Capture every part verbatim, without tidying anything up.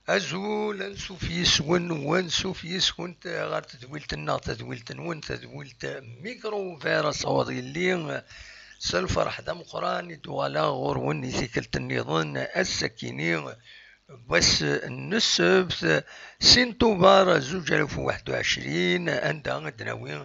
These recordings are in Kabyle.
Azul, ansuf yis-wen, wansuf yis-kent ɣer tedwilt-nneɣ, tadwilt-nwen, tadwilt Micro Ouvert, asawaḍ yelli s lferḥ d ameqqran i d-uɣaleɣ ɣur-wen i tikkelt nniḍen, ass-akini, wass n ssebt, sin Tubeṛ zuǧ alaf u waḥed u ɛecrin, anda i d-nawi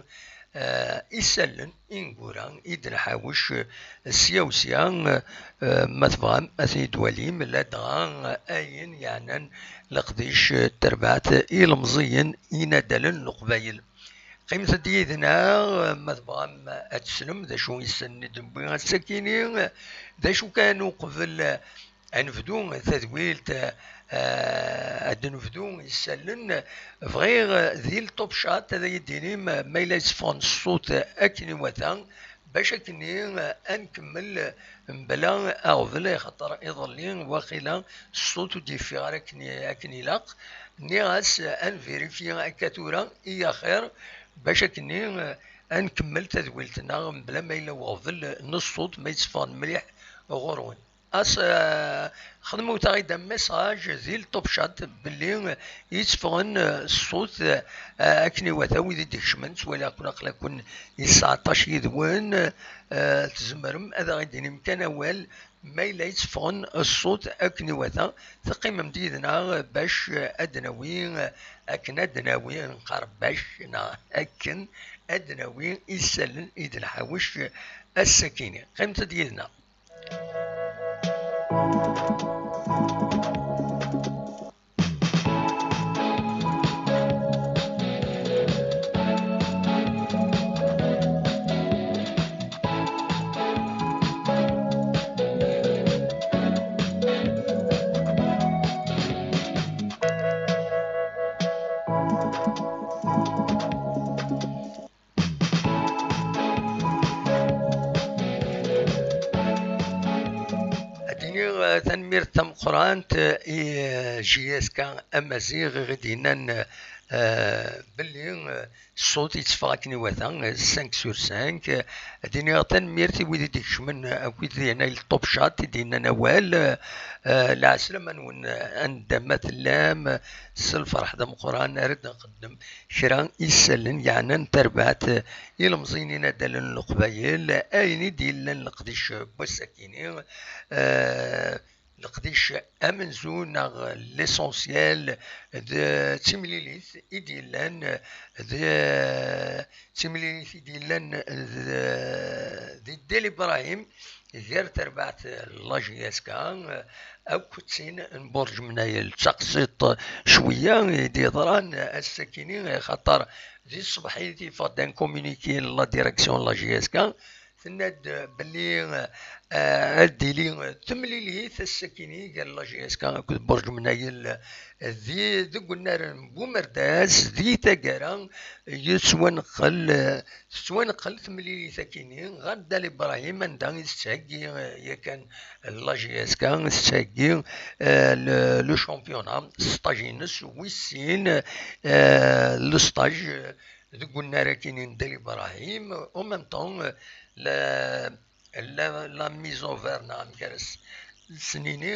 eh, isallen, ineggura i d-nḥawec, eh, sya u sya, eh, ma tebɣam ad ten-id-twalim, ladɣa, eh, ayen yeɛnan leqdic, eh, n terbaɛt ilemẓiyen inadalen n Leqbayel. Qqimet-d yid-neɣ, eh, ma tebɣam ad teslem d acu i d-newwi ass-akini, d acu kan uqbel, eh, Ad nebdu tadwilt, eh, ad nebdu isallen. Bɣiɣ, eh, di le top chat ad iyi-d-tinim, eh, ma yella yetteffeɣ-n ṣṣut akken iwata, bac akkenni, eh, ad nkemmel, eh, mebla aɣbel, axaṭer iḍelli waqila ṣṣut ur d-yeffiɣ ara akken, akken ilaq. Nniɣ-as, eh, ad nvirifyi akka tura i axir, bac akkenni, eh, ad nkemmel tadwilt-nneɣ mebla ma yella uɣbel n ṣṣut, ma yetteffeɣ-n mliḥ ɣur-wen. As, eh, xedmewt-aɣ-id amessage di le top chat belli yetteffɣen, eh, ṣṣut, eh, akken iwata wid i d-ikecmen. Ttwaliɣ-ken aql-aken yesɛeṭṭac yid-wen, eh, tzemrem ad aɣ-id-tinim kan awal ma yella yetteffɣen ṣṣut akken iwata. Teqqimem-d yid-neɣ bac, eh, ad d-nawi, eh, akken ad d-nawi, neqqar bac neɣ akken ad d-nawi isallen i d-nḥawec, eh, ass-akini. Qqimet-d yid-neɣ. Ad d-iniɣ, eh, tanemmirt tameqqrant, eh, i, eh, J S K Amaziɣ i ɣ-d-yennan, eh, belli, eh, ṣṣut yetteffeɣ akken iwata, eh, cinq sur cinq. Eh, ad d-iniɣ tanemmirt i wid i d-ikecmen, eh, akked dinna i le top chat i d-yennan awal, eh, eh, lɛeslama-nwen, eh, anda ma tellam, eh, s lferḥ d ameqqran ara d-nqeddem kra isallen yeɛnan tarbaɛt, eh, ilemẓiyen inadalen n Leqbayel, ayen i d-yellan leqdic n wass-akini, eh, leqdic amenzu neɣ l'essentiel d timlilit i d-yellan d timlilit i d-yellan d, di Dil Ibrahim, gar terbaɛt n la J S K akk d tin n Burǧ Mnayel. D taqsiṭ cwiya i d-yeḍran ass-akini, xaṭer di tṣebḥit yeffeɣ-d un communiqué n la direction n la J S K, tenna-d belli, eh, ad d-tili temlilit ass-akini gar la J S K akked Burǧ Mnayel di, deg unnar n Bumerdas, di taggara yettwanqel, eh, tettwanqel temlilit akini ɣer Dda Ibrahim, anda i tettheggi, eh, yakan la J S K, tettheggi, eh, le, le championnat, stage-ines wis sin, eh, le stage, eh, deg unnar akini n Dda Ibrahim, en même temps, eh, la, la, la mise en valeur, neɣ amek ara s-, s-nini,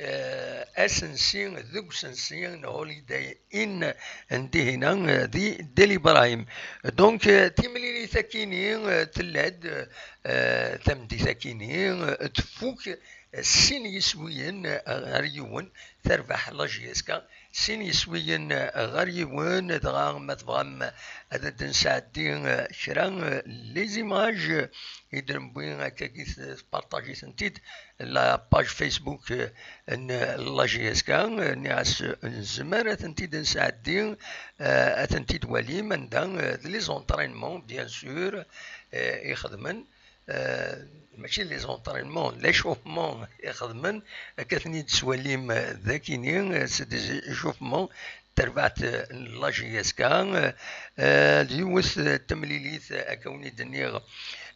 eh, asensi deg usensi n Holiday Inn n Dihina, eh, di Dda Ibrahim. Donc, eh, timlilit akini, eh, tella-d, eh, tameddit akini, eh, tfuk, eh, sin yiswiyen, eh, ɣer yiwen, terbeḥ la J S K, sin yiswiyen, eh, ɣer yiwen, dɣa ma tebɣam ad d-nesɛeddi, eh, kra, eh, les images, eh, i d-newwi akkagi, tpartaji-tent-id la page Facebook, eh, n la J S K, eh, nniɣ-as, eh, nezmer ad tent-id-nesɛeddi, eh, ad tent-id-walim anda, eh, d les entraînements, bien sûr, eh, i xedmen, eh, mačči les entraînements, l'échauffement i xedmen, akka ten-id-teswalim, eh, d akini, eh, c'est des échauffements, terbaɛt, eh, n la J S K, eh, eh, d yiwet, eh, temlilit, eh, akka wen-id-nniɣ,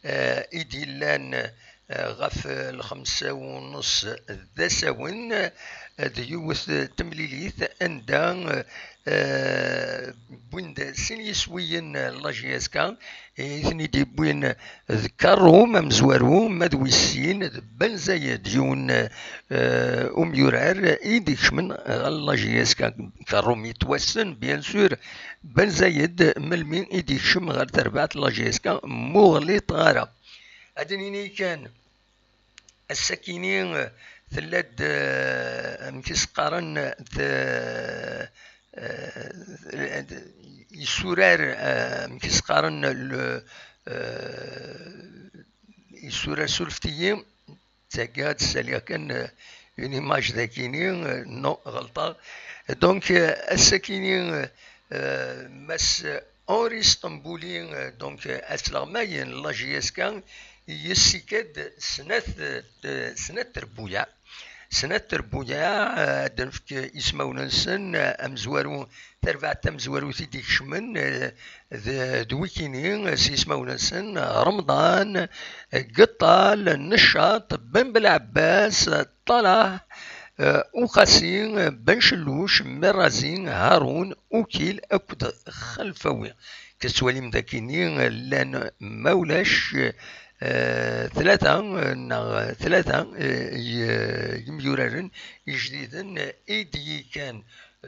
eh, i d-yellan, eh, eh, ɣef lxemsa u nus d asawen, eh, d yiwet n temlilit anda, eh, wwin-d sin yiswiyen n la J S K, i ten-id-yewwin d Karum amezwaru, ma d wis sin d Ben Zayed, yiwen, eh, umyurar i d-ikecmen ɣer la J S K. Karum yettwassen, bien sûr, Ben Zayed, melmi i d-ikcem ɣer terbaɛt n la J S K, muɣlit ɣara. Ad d-nini kan, ass-akini, eh, tella-d, eh, amek i s-qqaren, t-, eh, yessurar, eh, amek i s-qqaren, le, eh, yessurar, surfet-iyi, ttaggaɣ ad d-ssaliɣ kan, eh, une image dakini, eh, non, ɣelṭeɣ. Donc, eh, ass-akini, eh, eh, Mass Henri Stambouli, eh, donc, eh, asleɣmay n la J S K, yessika-d snat, eh, snat trebbuyaɛ. Snat trebbuyaɛ, eh, ad d-nefk ismawen-nsen, eh, amezwaru, tarbaɛt tamezwarut i d-ikecmen, eh, d, d wikini, eh, s yismawen-nsen, Remḍan, eh, Geṭṭal, Neccaṭ, Ben Belɛebbas, Ṭalaḥ, eh, Uqasi, Ben Celluc, Mirrazi, Harun, Ukil akked Xelfawi. Tettwalim dakini llan, ma ulac, eh, tlata, eh, neɣ tlata, eh, y-, yimyuraren ijdiden i d-yekkan.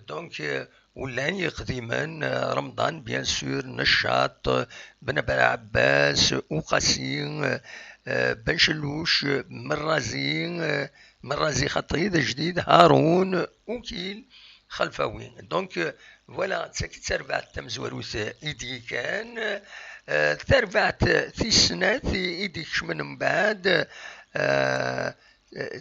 Donc, eh, ullan yiqdimen, eh, Remḍan, bien sûr, Neccaṭ, Ben Belɛebbas, Uqasi, eh, Ben Celluc, Merrazi, eh, Merrazi xaṭi d ajdid, Harun, Ukil, Xelfawi. Donc, euh, voilà, d tagi d tarbaɛt tamezwarut, euh, i d-yekkan. Euh, tarbaɛt tis snat i, i d-ikecmen mbeɛd, euh, euh,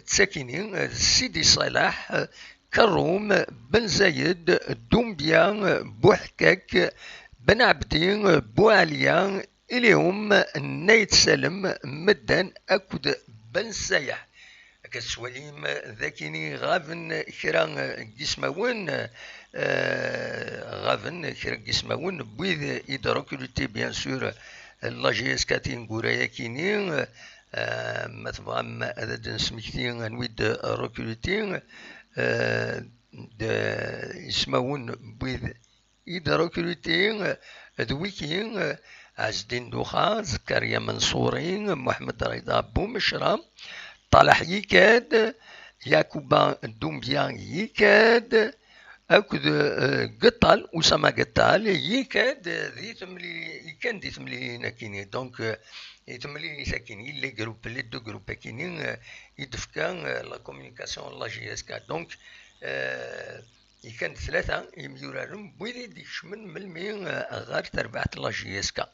d tagi-nni, euh, Sidi Ṣaleḥ, euh, Karum, Ben Zayed, Dumbia, euh, Buḥkak, Ben Ɛebdi, euh, Buɛliya, Ilium, Nna Yetsalem, Medden akked Ben Sayeḥ. Akka tettwalim, d akini ɣaben kra n yismawen, eh, ɣaben kra n yismawen n wid i d-recruté, bien sûr, la J S K tineggura-yakini, eh, ma tebɣam ad d-nesmekti anwi d-recruté, eh, d ismawen n wid i d-recruté, eh, d wiki, eh, Ɛezdin Duxa, Zekkariya Menṣuri, Muḥemmed Rida Bumecra, Ṭalaḥ Yikad, Yakuba Dumbya Yikad, akked, eh, Geṭṭal, Usama Geṭṭal, Yikad, eh, di temli-, yekkan di temlilin akini. Donc, eh, di temlilit akini, les groupes, les deux groupes akini, eh, i d-tefka, eh, la communication n la J S K. Donc, eh, Yekkan tlata imyuraren n wid i d-ikecmen melmi, eh, ɣer terbaɛt n la J S K.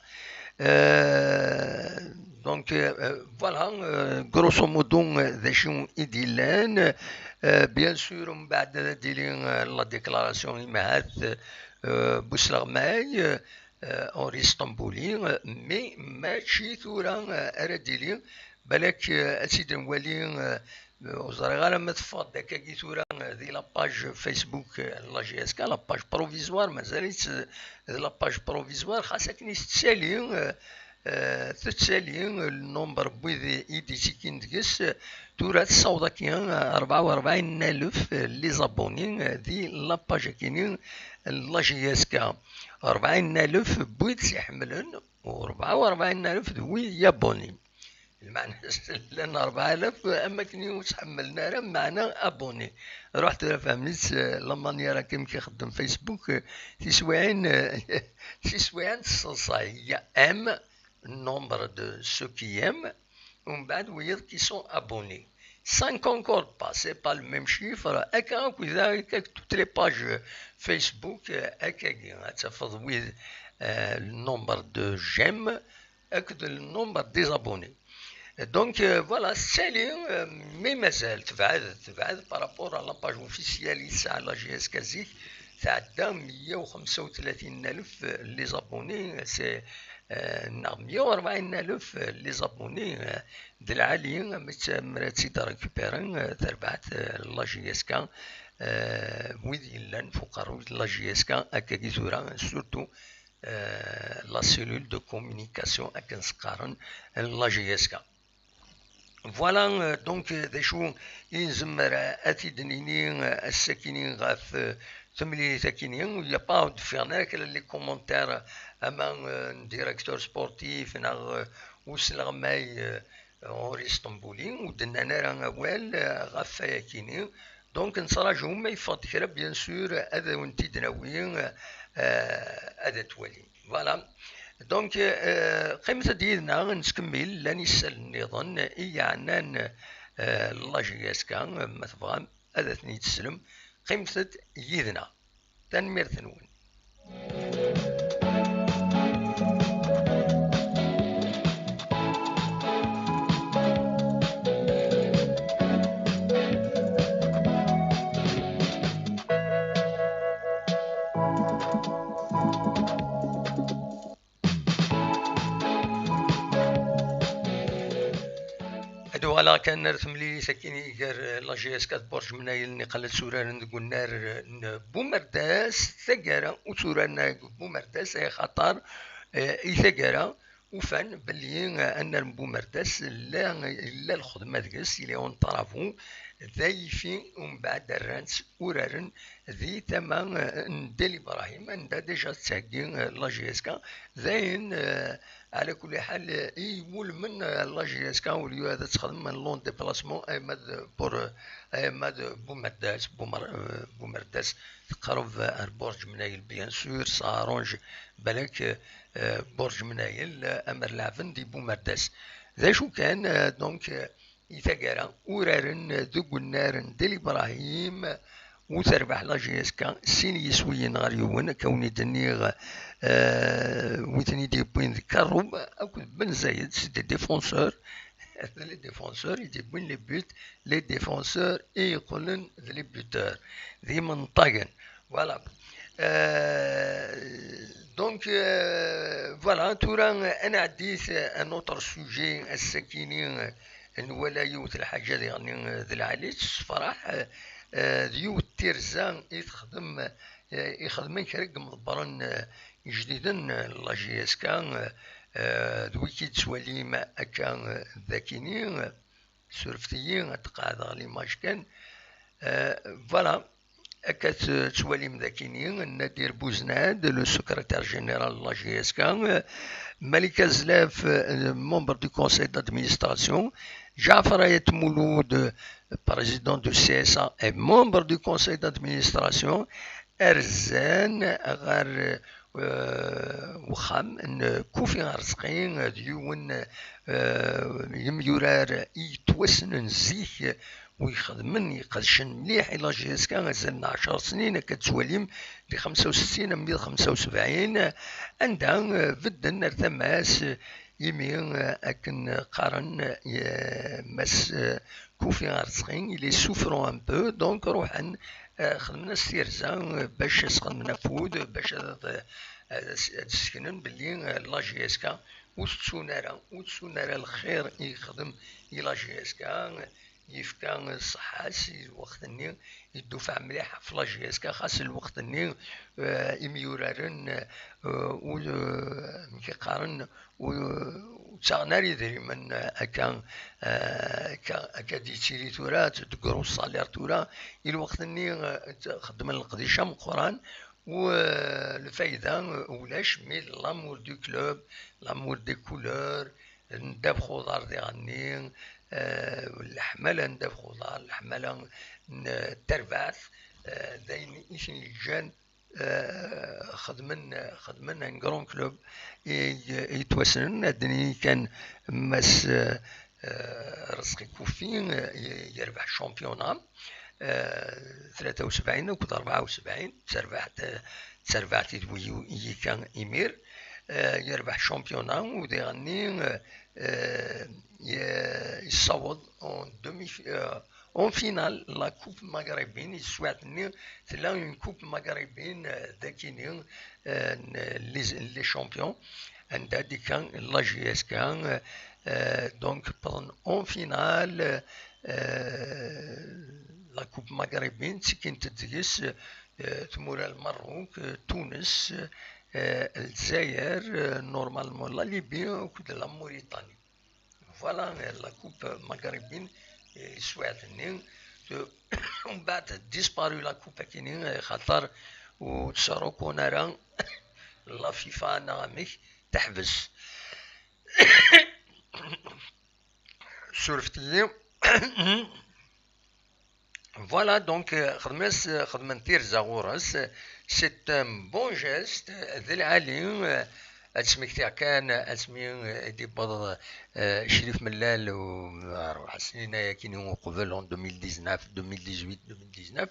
Eh, donc, eh, voilà, eh, grosso modo, eh, d acu i d-yellan. Eh, bien sûr, mbeɛd ad d-tili, eh, la déclaration i Mahat, eh, Busleɣmay, eh, Henri Stambouli, eh, mais mačči tura, eh, ara d-tili, balak, eh, ad tt-id-nwali, eh, Ur ẓriɣ ara ma teffeɣ-d akkagi tura di la page Facebook, eh, n la J S K, la page provisoire, mazal-itt, eh, d la page provisoire, xas akken i tettali, eh, eh, tettali, eh, le nombre n wid i d-ittekkin deg-s, eh, tura tessaweḍ akkin, eh, rebɛa u rebɛin alef, eh, les abonnés, eh, di la page akini n la J S K. Rebɛin alef n wid tt-iḥemmlen, u rebɛa u rebɛin alef d wid yabonnin. Lmeɛna llan rebɛa alaf am akken ur ttḥemmlen ara, meɛna abonné. Ruḥ tura fhem-itt, eh, la manière akken ixeddem Facebook, eh, tiswiɛin, eh, tiswiɛin tesseḍsay. Il y a M, nombre de ceux qui aiment, u mbeɛd wiyaḍ qui sont abonnés. Ça ne concorde pas, c'est pas le même chiffre. Akka akk da, akka akk toutes les pages Facebook, eh, akkagi, ad tafeḍ wid, eh, le nombre de j'aime, akked le nombre des abonnés. Donc, euh, voilà, tettali, euh, mais mazal tebɛed, tebɛed par rapport à la page officielle i tesɛa la J S K zik, tɛedda meyya u xemsa u tlatin alef, euh, les abonnés, c'est, euh, neɣ meyya u rebɛin alef, euh, les abonnés, euh, d lɛali, mi tt-, mi ara tt-id-récupérer, euh, terbaɛt, euh, la J S K, euh, wid yellan f uqerruy n la J S K, akkagi tura, surtout, euh, la cellule de communication akken s-qqaren n la J S K. Voilà, euh, donc, euh, d acu i nezmer ad t-id-nini, euh, ass-akini ɣef, euh, temlilit-akini. Il y a pas, ur d-ffiɣen ara kra les commentaires, ama, euh, n directeur sportif neɣ, euh, usleɣmay, euh, Henri Stambouli, ur d-nnan ara awal, euh, ɣef wayakini. Donc, nettraǧu ma yeffeɣ-d kra, bien sûr, ad awen-t-id-nawi, euh, ad t-twalim. Voilà. Donc, euh, qqimet-d yid-neɣ, nettkemmil, llan isallen nniḍen i yeɛnan, euh, la J S K, ma tebɣam ad ten-id-teslem, qqimet-d yid-neɣ. Tanemmirt-nwen. Ad uɣaleɣ kan ar temlilit akkin gar, eh, la J S K d Burǧ Mnayel, niqal ad tturaren deg unnar, eh, n Bumerdas. Taggara ur tturaren ara deg Bumerdas, axaṭer, eh, i taggara ufan belli, eh, annar n Bumerdas illa, illa lxedma deg-s, il est en travaux, d ayifi, umbeɛd rran-tt uraren di tama, eh, n Dil Ibrahim, anda déjà tettheggi, eh, la J S K. D ayen, eh, ɛla kulli ḥal, eh, i iwulmen, eh, la J S K, au lieu ad txedmem un long déplacement, ama d pour, eh, ama d Bumerdas, Bumer-, eh, Bumerdas teqreb ar Burǧ Mnayel, bien sûr, ça arrange balak, eh, Burǧ Mnayel, eh, amer leɛben di Bumerdas. D acu kan, eh, donc, eh, i taggara, uraren deg unnar n Dil Ibrahim, u terbeḥ la J S K sin yiswiyen ɣer yiwen, akka wen-id-nniɣ, eh, wi ten-id-yewwin d Karrub akked Ben Zayed, c'est des défenseurs, d les défenseurs i d-yewwin les buts, les défenseurs i yeqqlen d les buteurs, d imenṭagen. Voilà. Euh, donc, euh, voilà, tura ad nɛeddi un autre sujet, ass-akini, euh, nwala yiwet lḥaǧa diɣen, euh, d lɛali, tessefraḥ, euh, euh, d yiwet tirza i texdem, euh, i xedmen kra n yimḍebbren, euh, ijdiden, euh, n la J S K, euh, euh, d wiki d-tettwalim akka, euh, d akini, euh, surfet-iyi ad qeɛdeɣ l'image kan. Euh, voilà. Akka t-, tettwalim d akini, Nadir Bouznad, le secrétaire général de la J S K, euh, Malika Zlaf, euh, membre du conseil d'administration, Jaafar Ayt Mouloud, président du C S A et membre du conseil d'administration, rzan ɣer, euh, uxxam n Kufi Arezqi, d yiwen, euh, yemyurar i yettwassnen zik, u ixedmen, iqedcen mliḥ i la J S K azal n ɛecṛ snin, akka tettwalim, di xemsa u settin am di xemsa u sebɛin, anda, eh, bedden ar tama-s, imi, eh, akken qqaren, eh, Mass, eh, Kufi Arezqi, il est souffrant un peu, donc ruḥen, eh, xedmen-as tirza, eh, bac ad s-xedmen afud, bac ad, ad, ad s-, ad seknen belli, eh, la J S K ur tettun ara, ur tettun ara lxir i yexdem i la J S K, yefka ṣṣeḥḥa-s i lweqt-nni, yeddufaɛ mliḥ ɣef la J S K, xas lweqt-nni, eh, imyuraren, eh, ur, eh, amek i qqaren, ur, ur ttaɣen ara idrimen, eh, akka, eh, akka, akka d-yettili tura, d gros salaire tura, i lweqt-nni, eh, xeddmen leqdic ameqqran, u, eh, lfayda, eh, ulac, mais l'amour du club, l'amour des couleurs, n ddabex uḍar diɣenni, eh, leḥmala n ddabex uḍar, leḥmala n terbaɛt, eh, d ayen i ten-yeǧǧan, eh, xedmen, xedmen un grand club i, i yettwassnen. Ad d-nini kan Mass, eh, eh, Rezqi Kufi, eh, yerbeḥ championnat, eh, tlata u sebɛin akked rebɛa u sebɛin, d tarbaɛt, eh, d tarbaɛt i d wi-, i yekka imir, eh, yerbeḥ championnat, u diɣenni, eh, eh, ye-, yessaweḍ en demi, eh, en finale la Coupe Maghrébine, i teswiɛt-nni tella une Coupe Maghrébine, eh, d akini, eh, n les, les champions, anda d-ikka la J S K, eh, donc wwḍen en finale, eh, la Coupe Maghrébine, ttekkint-d deg-s, eh, tmura n Lmerruk, eh, Tunes, eh, Lezzayer, eh, normalement la Libye akked la Mauritanie. Voilà, la coupe maghrébine, eh, yeswiɛt-nni. Umbeɛd disparu la coupe akini, eh, xaṭer ur tt-reconnaît ara la FIFA neɣ amek, teḥbes. Surfet-iyi. Voilà, donc, euh, xedmen-as, xedmen tirza ɣur-s. C'est un bon geste, d lɛali, euh, ad smektiɣ kan asmi, euh, i d-yewweḍ, euh, Crif Mellal u, euh, rbeɛ snin ayakini uqbel, en deux mille dix-neuf, deux mille dix-huit, deux mille dix-neuf,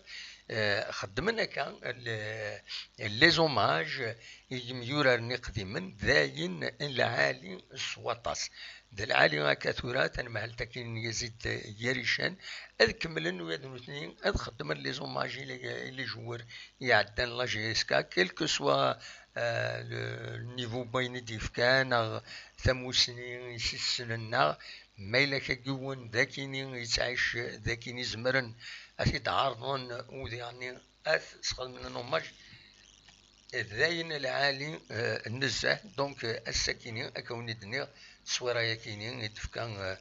euh, xeddmen akka, le-, les hommages i yimyuraren iqdimen, d ayen n lɛali s waṭas. D lɛali akka tura, tanemhalt akkin n Yazid Yarican, ad kemmlen wid nutni, ad xeddmen les hommages i les, i les joueurs iɛeddan la J S K, quel que soit, euh, le, le niveau n wayen i d-yefkan, neɣ tamusni i s-ssnen, neɣ ma yella kra n yiwen d akini yettɛic, d akini zemren ad t-id-ɛerḍen, u diɣenni ad t-sxedmen en hommage, d ayen lɛali, euh, nezzeh. Donc, euh, ass-akini, akka wen-d-nniɣ, ṣṣwira-yakini i d-tefka, euh,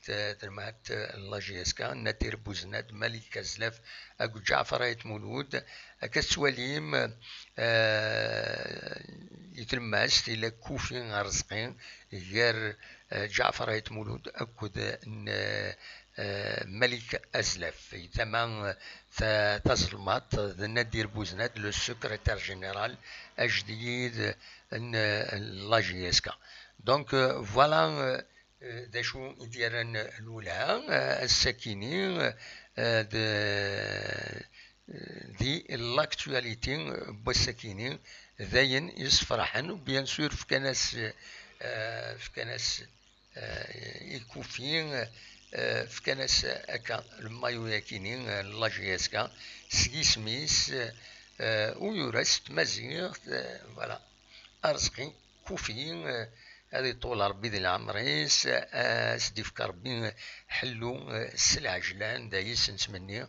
t-, telmaɛt, euh, n la J S K, Nadir Buznad, Malik Azlaf akked Ǧaɛfar Ayt Mulud. Akka tettwalim, euh, i tlemmast, yella Kufi Arezqi gar, euh, Ǧaɛfar Ayt Mulud akked n, euh, Malik Azlaf. Tama, euh, ta-, tazelmaḍt d Nadir Buznad, le secrétaire général ajdid n, n la J S K. Donc, euh, voilà, euh, euh, d acu i d-yerran lwelha, euh, ass-akini, euh, de, euh, di l'actualité, euh, n wass-akini, d ayen yessefraḥen. Bien sûr, fkan-as, euh, fkan-as, euh, i Kufi, euh, fkan-as akka le maillot-yakini, euh, n la J S K, s yisem-is, euh, u yura s tmaziɣt, euh, voilà. Arezqi Kufi, euh, ad iṭul Rebbi di leɛmer-is, euh, ad s-d-ifk Rebbi ḥellu, euh, s lɛejlan, d ayi s-nettmenni.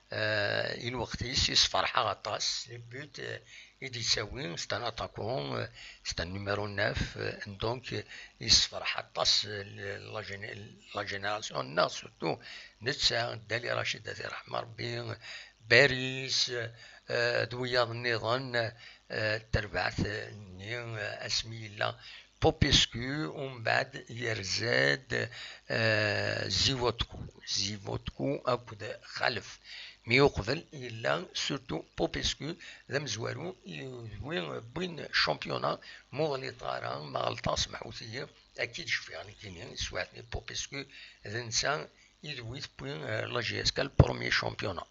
Euh, i lweqt-is, yessefreḥ-aɣ aṭas. Le but, euh, i d-yettawi, c'est un attaquant, euh, c'est un numéro neuf, euh, donc, euh, yessefreḥ aṭas, euh, la géné-, la génération-nneɣ, surtout netta, Dali Racid, ad t-yerḥem Rebbi, Baris, euh, d wiyaḍ nniḍen, euh, terbaɛt-nni, euh, asmi yella Popescu, umbeɛd yerza-d, euh, Zivotku, Zivotku akked Xalef. Mi uqbel yella surtout Popescu, d amezwaru i, d wi wwin championnat, ma ur ɣliṭeɣ ara, ma ɣelṭeɣ, semḥut-iyi, akka i d-cfiɣ nekkini, swiɛt-nni Popescu, d netta i d wi tewwi, euh, la J S K le premier championnat.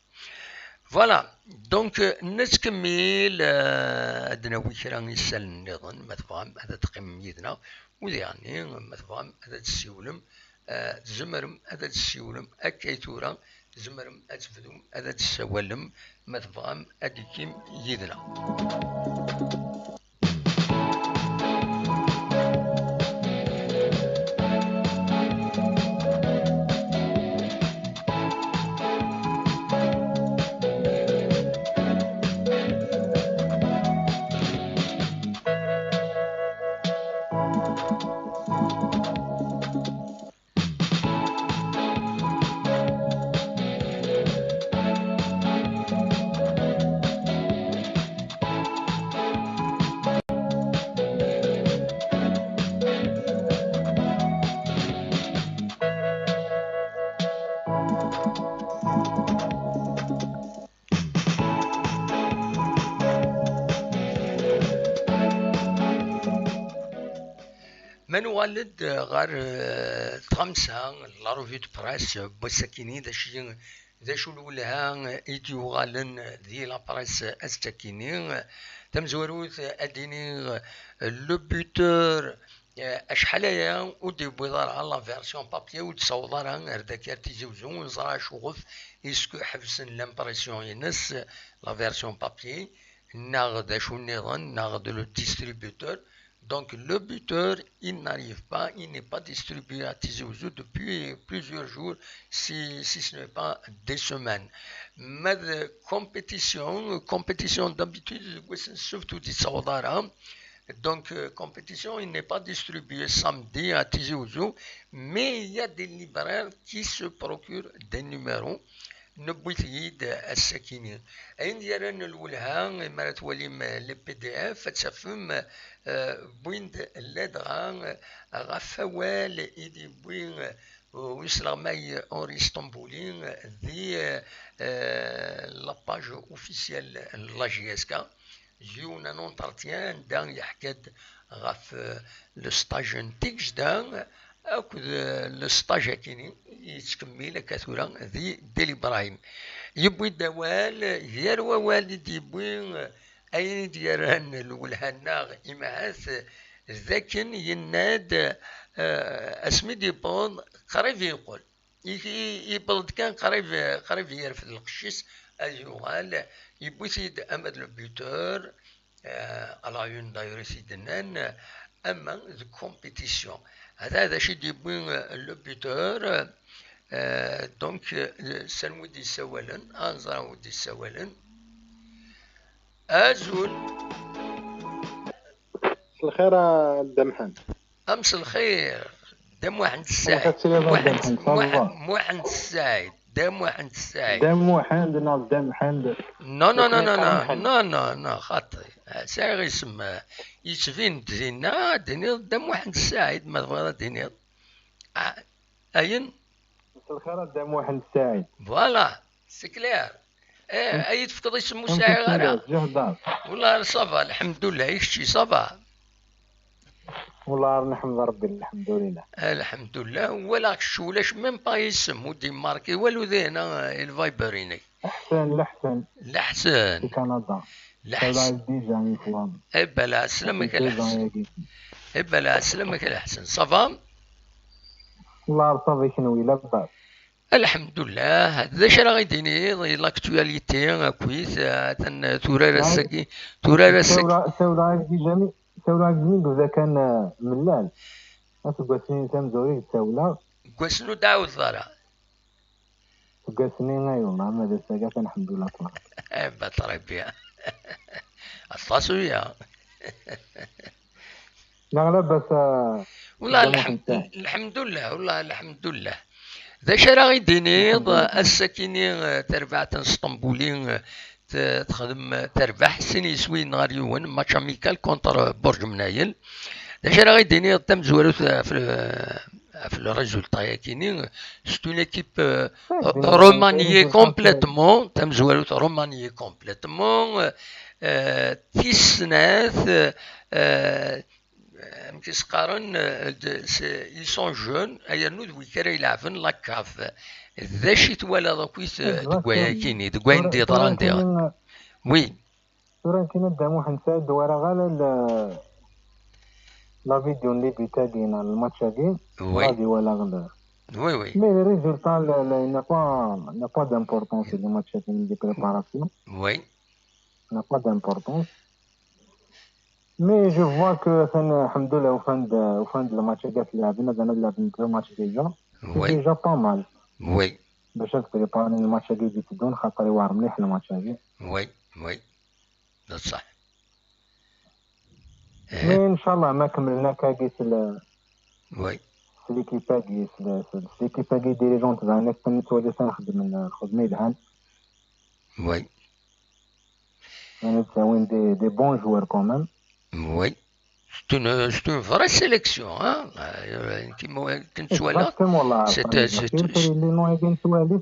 Voilà, donc, euh, nettkemmil, euh, ad d-nawi kra n yisallen nniḍen, ma tebɣam ad d-teqqimem yid-neɣ, u diɣenni, ma tebɣam ad d-tessiwlem, euh, tzemrem ad d-tessiwlem akka i tura, tzemrem ad tebdum ad d-tessawalem, ma tebɣam ad d-tekkim yid-neɣ. Ma nuɣal-d ɣer, eh, tɣamsa, la revue de presse, eh, n wass-akini, d acu, d acu lwelha, eh, i d-yuɣalen di la presse, eh, ass-akini? Tamezwarut, eh, ad d-iniɣ, eh, le buteur, eh, acḥal aya ur d-yewwiḍ ara la version papier, ur d-ssaweḍ ara ar daki ar Tizi Wezzu, ur neẓra acuɣef, est-ce que ḥebsen l'impression-ines, la version papier, neɣ d acu nniḍen, neɣ d le distributeur. Donc, le buteur, il n'arrive pas, il n'est pas distribué à Tizi Ouzou depuis plusieurs jours, si, si ce n'est pas des semaines. Ma d compétition, compétition d'habitude, surtout di Saudara, Donc, euh, compétition, il n'est pas distribué samedi à Tizi Ouzou, mais il y a des libraires qui se procurent des numéros. Newwi-t-id ass-akini. Ayen d-yerran lwelha, mi ara twalim les P D F, ad tafem, euh, wwin-d ladɣa, euh, ɣef wawal i d-yewwi, euh, usleɣmay Henri Stambouli, euh, di, euh, euh, la page officielle n la J S K. Yiwen n entretien anda yeḥka-d ɣef, euh, le stage n Tigejda akked, euh, le stage akini yettkemmil akka tura di Dil Ibrahim. Yewwi-d awal, gar wawal i d-yewwi, euh, ayen i d-yerran lwelha-nneɣ imɛat, d akken yenna-d, euh, asmi d-yewweḍ qrib yeqqel. I-, i-, yewweḍ-d kan qrib, qrib yerfed lqecc-is ad yuɣal, yewwi-t-id ama d le buteur, euh, à la une d'ailleurs i t-id-nnan, ama de compétition. Hada d acu i d-yewwi, euh, le buteur, euh, donc, euh, s anwa i d-yessawalen, ad nẓer anwa i d-yessawalen. Azul. مساء الخير يا دمحان. أمس الخير. دم واحد السعيد. واحد السعيد. واحد السعيد. دم واحد السعيد. دم واحد، ناض دم حند. نو نو نو نو نو نو نو نو خاطري. سعيد يسمى. يتفين دينا دينيض دم واحد السعيد، ما تبغى دينيض. آه، أين؟ مساء الخير دم واحد السعيد. Voilà, c'est clair. ايه، اي تفكض يسمو ساعي غير. والله صافا، الحمد لله. اي كشي صافا؟ والله نحمد ربي، الحمد لله. الحمد لله. ولا شو ولاش ميم با يسم ودي ماركي والو ذهنا الفايبريني. احسن لحسن. لحسن. في كندا. لحسن. ديجا من فلان. اي بلا سلامك لحسن. اي بلا سلامك لحسن. صافا؟ والله صافي، كنوي لاباس. الحمد لله. هذا اش راه غيديني لاكتواليتي اكويت، آه، تن تورا راسكي، تورا راسك. سورا سورا ديجا مي سورا ديجا مي بدا كان، آه، ملال. اسكو سنين تام زوري تاولا. كواسنو داود ضرا. سقاسني ايوا ما هذا الساقات الحمد لله طلع. ايوا طري بيان. الصاسوية. لا لا بس، آه، والله الحمد لله، والله الحمد لله. ذا شرا غيديني السكيني، آه، تربعة اسطنبولي، آه، تخدم تربح سين يسوي نهار يون ماتش اميكال كونتر برج منايل. ذا شرا غيديني تم زوروث في في الريزولتا ياكيني. سي اون ايكيب رومانيي كومبليتمون، تم زوروث رومانيي كومبليتمون. تيسناث، آه، amek i s-qqaren, ils sont jeunes, yernu d wid ara ilɛben la CAF. D acu i twalaḍ akkit deg wayakini, deg wayen d-yeḍran diɣen? Oui. Tura nekkini Dda Muḥend Saɛid walaɣ ala la vidéo n les buts-agi neɣ lmatch-agi. Oui. Ɣadi walaɣ le. Oui, oui. Mais le résultat, le, le, il n'a pas, il n'a pas d'importance, le match-agi de préparation. Oui. Il n'a pas d'importance. Mais je vois que atan, الحمد لله, ufan-d, ufan-d lmatch-agi ad t-lɛaben, ad lɛaben deux matchs déjà. C'est déjà pas mal. Oui. Bac ad préparer lmatch-agi d-iteddun, xaṭer iwɛer mliḥ lmatch-agi. Oui, oui. D ṣṣeḥ. Mais ncallah ma kemmlen akkagi s l-, oui, s l'équipe-agi, s l-, s l-, s l'équipe-agi dirigeante, bɣan akken nettwali s ad xedmen lxedma yelhan. Oui. Ad d-awin des, des bons joueurs quand même. Oui. C'est une, c'est une vraie sélection, hein. Euh, كيما كنت ولا. Exactement, là. C'est, c'est, c'est,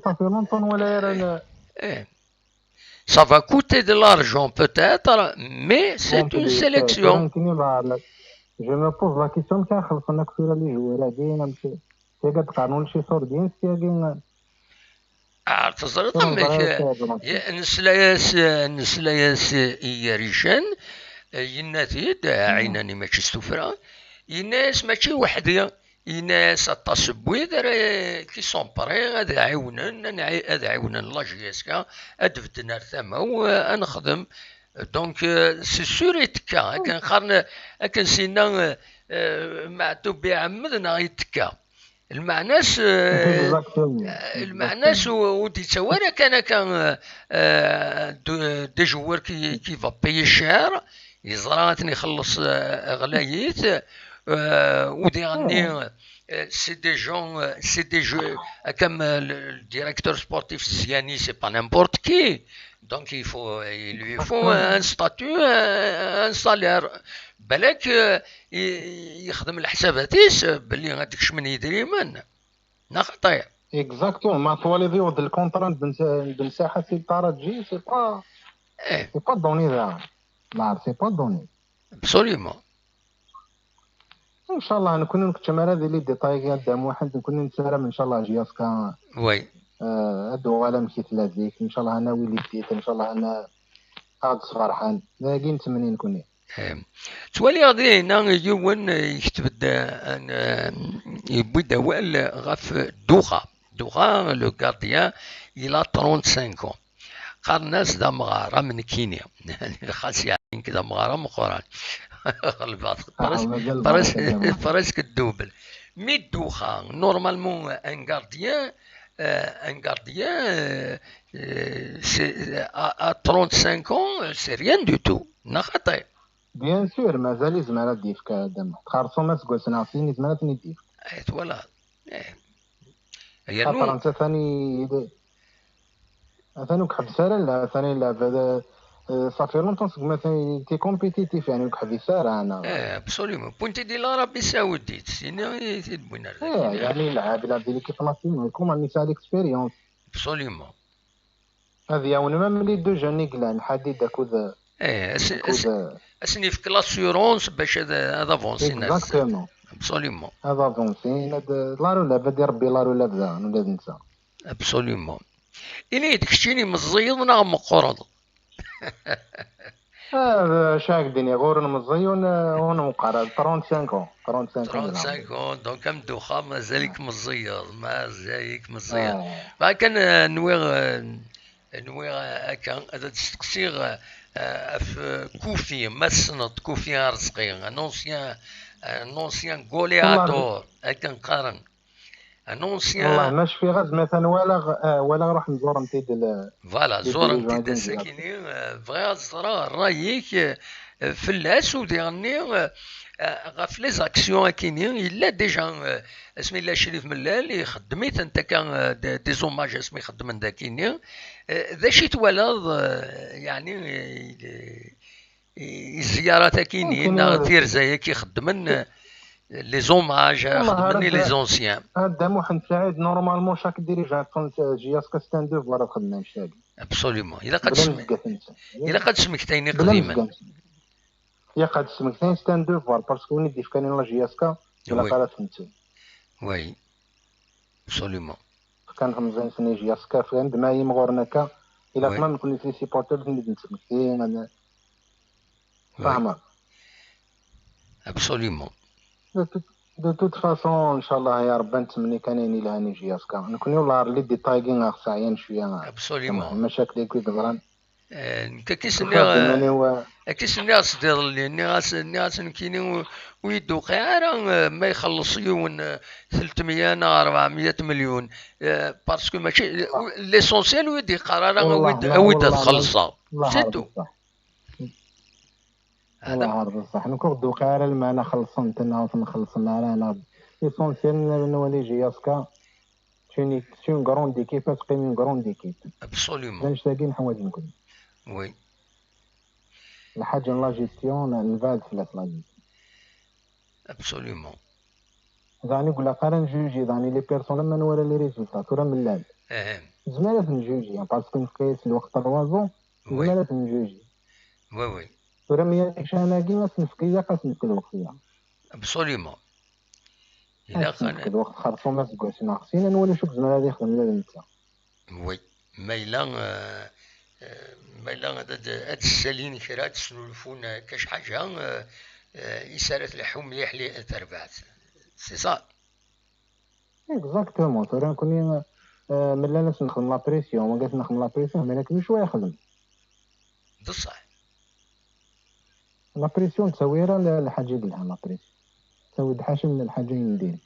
ça fait longtemps ولا. Eh. Ça va coûter de l'argent peut-être, mais c'est une sélection. Je me pose la question, كان خلصنا كثير les joueurs هادي، ماشي. C'est قد قانون شي صور ديال سياقين. آه، تزرط أمك. نسلايس، نسلايس إيريشن، يناتيد، عيناني ماشي ستوفرا. يناس ماشي وحدي. Yenna-as aṭas n wid ara qui sont prêts ad ɛiwnen, ad ɛi-, ad ɛiwnen la J S K, ad bedden ar tama-w, eh, ad nexdem. Donc, eh, c'est sûr, yettekka. Akken qqaren, akken s-yenna, eh, eh, Meɛtub iɛemmed neɣ yettekka. Lmeɛna-s, eh, lmeɛna-s ur, ur d-yettawi ara kan akka, eh, eh, de, des joueurs qui, qui va payer cher. Yeẓra ad ten-ixelleṣ, eh, ɣlayit, eh, u diɣenni, eh, c'est des gens, eh, c'est des jeux, comme, eh, le, le directeur sportif Ziani, c'est pas n'importe qui. Donc il faut, il lui faut un statut, un, un salaire. Balak, eh, i, i, yexdem leḥsabat-is, eh, belli ad d-kecmen yidrimen. Neɣ xaṭi? Exactement. Ma twaliḍ yuɣ-d lkontra n Ben Sa-, n Ben Saḥa si Taraji, c'est pas, eh, c'est pas donné daɣen. Neɣ c'est pas donné. Absolument. Inchallah, nekkni ur nkeččem ara di les détails-agi a Dda Muḥend, nekkni nettarem inchallah J S K, oui, eh, ad d-tuɣal amek i tella zik, inchallah ad nawi les titres, inchallah ad na-, ad d-sferḥen. D agi nettmenni nekkni. Eh, ttwaliɣ dinna yiwen, eh, yekteb-d, eh, an, eh, yewwi-d awal ɣef Duxa. Duxa, le gardien, il a trente-cinq ans. Qqaren-as d amɣar am nekkini. Xas yeɛni nekk d amɣar ameqqran. Ɣelbeɣ, ah, presque, mazal presque, ɣer-k a Dda Muḥend. Presque double. Mi Duxa, normalement, un gardien, euh, un gardien, euh, euh, c'est, à, à trente-cinq ans, euh, c'est rien du tout. Neɣ xaṭi? Bien sûr, mazal yezmer ad d-yefk, a Dda Muḥend. Xerṣum aseggas neɣ sin yezmer ad ten-id-yefk. Eh, twalaḍ. Eh. Yernu xaṭer netta atan i-, atan ur iḥebbes ara, la, atan ilɛeb, eh, eh, ça fait longtemps segmi atan était compétitif, yeɛni ur iḥebbes ara, neɣ. Eh, absolument. Point de l'Arabie Saoudite, sini i t-id-wwin ar dagi. Eh, yeɛni ilɛeb, ilɛeb di l'équipe nationale, comme yesɛa l'expérience. Absolument. Ad yawen même les deux jeunes i yellan, Ḥadid akked, eh, as-, akked, as-, eh, ad sen-yefk l'assurance bac ad, ad avancin ar zdat. Exactement. Absolument. Ad avancin, ad, la relève, ad irebbi la relève daɣen, ula d netta. Absolument. Ini-d, keččini meẓẓiyeḍ neɣ meqqreḍ? Ah, d acu ara k-d-iniɣ, ur nmeẓẓiy, ur n-, ur newqar, trente-cinq ans, trente-cinq ans. Trente-cinq ans, donc am Duxa, mazal-ik meẓẓiyeḍ, mazal-ik meẓẓiyeḍ. Ah. Akken, eh, nwiɣ, eh, nwiɣ, eh, akka, ad d-steqsiɣ, eh, ɣef, eh, Koufi, ma tessneḍ Koufi Arezqi, un ancien, un ancien goleador, akken qqaren. Un ancien. Wallah, ma cfiɣ, azmi atan walaɣ, eh, walaɣ ruḥ nẓurem-t-id l-, voilà, les ẓurem-t-id dirigeants ass-akini, eh, bɣiɣ ad ẓreɣ ṛṛay-ik, eh, fell-as, u diɣenni, eh, eh, ɣef les actions akini, yella déjà, eh, asmi yella Crif Mellal, ixeddem-itent akka, eh, de-, des hommages asmi xeddmen dakini. Eh, d acu i twalaḍ, eh, yeɛni, eh, i, i zziyarat-akini, mumkin, neɣ eh, tirza-yaki xeddmen, eh, les hommages, xeddmen les anciens. A Dda Muḥend Saɛid, normalement, chaque dirigeant n J S K c'est un devoir ad xedmen annect-agi. Absolument. Ilaq ad bla smektayen iqdimen. Bla mezgat-nsen. Ilaq ad smektayen iqdimen. Ilaq ad smektayen, c'est un devoir, parce que win i d-yefkan la J S K, ilaq ara t-nettu. Oui. Absolument. Fkan temẓi-nsen i J S K, fkan-d ma yimɣuren akka, ilaq ma nekkni les supporters ad ten-id-nesmekti, ad-, oui, fahmeḍ? Absolument. De toute, de toute façon, inchallah, ya Rebbi, ad nettmenni kan ayen ilhan i J S K. Nekkni ur nɛerr les détails-agi ɣer sɛyan cwiya. Absolument. Macakl-agi i yeḍran. Eh, nekk akka i s-nniɣ, tufiḍ iman-iw, eh, akka i s-nniɣ sdiḍelli, nniɣ-as, nniɣ-as nekkini ur, ur yi-d-tewqiɛ ara, eh, ma ixelleṣ yiwen, eh, telt meyya neɣ rebɛemya milyun. Eh, parce que mačči, eh, l'essentiel ur yi-d-yeqqar ara awi-d, awi-d ad xellṣeɣ. C'est tout. Wallah, ɣer beṣṣeḥ. Nekk ur d-tewqiɛ ara lmeɛna xellṣen-ten neɣ ur ten-xellṣen ara, neɣ l'essentiel n-, nwali J S K, c'est une, c'est une grande équipe, ad teqqim une grande équipe. Absolument. D annect-agi neḥwaǧ nekkni. Oui. Lḥaǧa n la gestion, nebɛed fell-as la gestion. Absolument. Daɣen i ilaq ara njuji, daɣen les personnes, ma nwala les résultats, tura mellal. Ahem. Nezmer ad njuji, parce que nefka-yas lweqt trois ans, oui, nezmer ad njuji. Oui, oui. Tura mi ara ccan-agi, ad s-nefk, ilaq ad s-nefk lweqt-ya. Absolument. Ad s-nefk lweqt xerṣum aseggas neɣ sin, ad nwali acu i yezmer ad ixdem ula d netta. Oui. Ma yella, eh, eh, ma yella ad, ad, ad ssalin kra, ad snulfun, eh, kac ḥaǧa, eh, eh, is ara tleḥḥu mliḥ li-, terbaɛt. C'est ça. Exactement. Tura nekkni, eh, mella ad s-nexdem la pression, wagi ad s-nexdem la pression, mais akken cwiya yexdem. D ṣṣeḥ. La pression ur d-tawi ara l-, lḥaǧa i yelhan, la pression. Tawi-d ḥaca n lḥaǧa i yendin.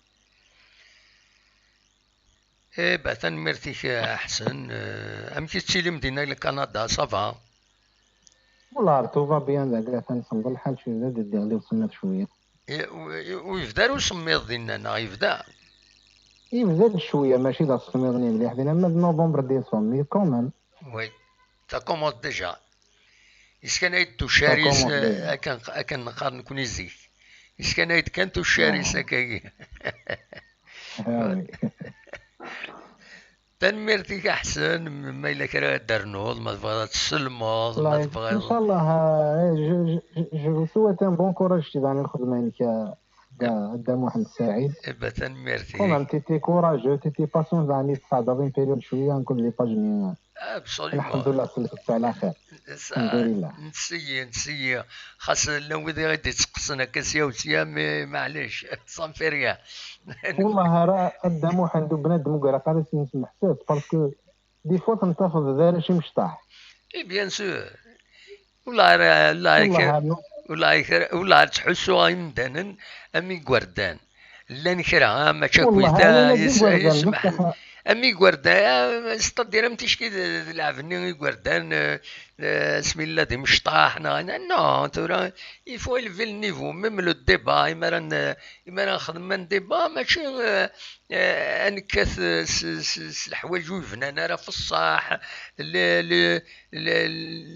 Eh, bah, tanemmirt-ik, a Ḥsen. Eh, amek i tettilim dinna di Kanada, ça va? Wallah, tout va bien, dagi atan semmeḍ lḥal, cwi d ad ddiɣ li usemmiḍ cwiya. Ur yebda ara usemmiḍ dinna, neɣ yebda? Yebda-d cwiya, mačči d asemmiḍ-nni mliḥ dinna, ma d novembre, décembre, mais quand même. Oui, ça commence déjà. Yeskanay-d tuccaris, akken neqqar nekni zik. Yeskanay-d kan tuccaris akkagi. Tanemmirt-ik a Ḥsen, ma yella kra ad d-ternuḍ, ma tebɣiḍ ad tsellmeḍ, ma tebɣiḍ. Inchallah, je vous souhaite un bon courage ci daɣen i lxedma-inek a Dda Muḥend Saɛid. Tanemmirt-ik. Quand même, t'étais courageux, t'étais patient, daɣen i tesɛeddaḍ une période cwiya, nkud les pages-nni. Absolument. Lḥemdullah, sellket-tt ɛla xir. Lḥemdullah. Nsiyi, nsiyi. Xas llan wid i ɣ-d-itteqqsen akka sya u sya, mais maɛlic, ça ne fait rien. Wallah, ara a Dda Muḥend, u bnadem ur ilaq ara ad s-nesmeḥses, parce que des fois tenṭafeḍ d arrac imecṭaḥ. Et bien sûr. Ula ur ttḥussuɣ imdanen am igerdan. Llan kra, mačči akk yesmeḥ, am igerdan, c'est-à-dire am ticki d lɛeb-nni igerdan, asmi yella d imecṭaḥ, neɣ, non, tura, il faut élever le niveau, même le débat, imi ara, imi ara nxedm un débat, mačči ad nekkat s leḥwayeǧ ur yebnan ara f ṣṣeḥ, les, les,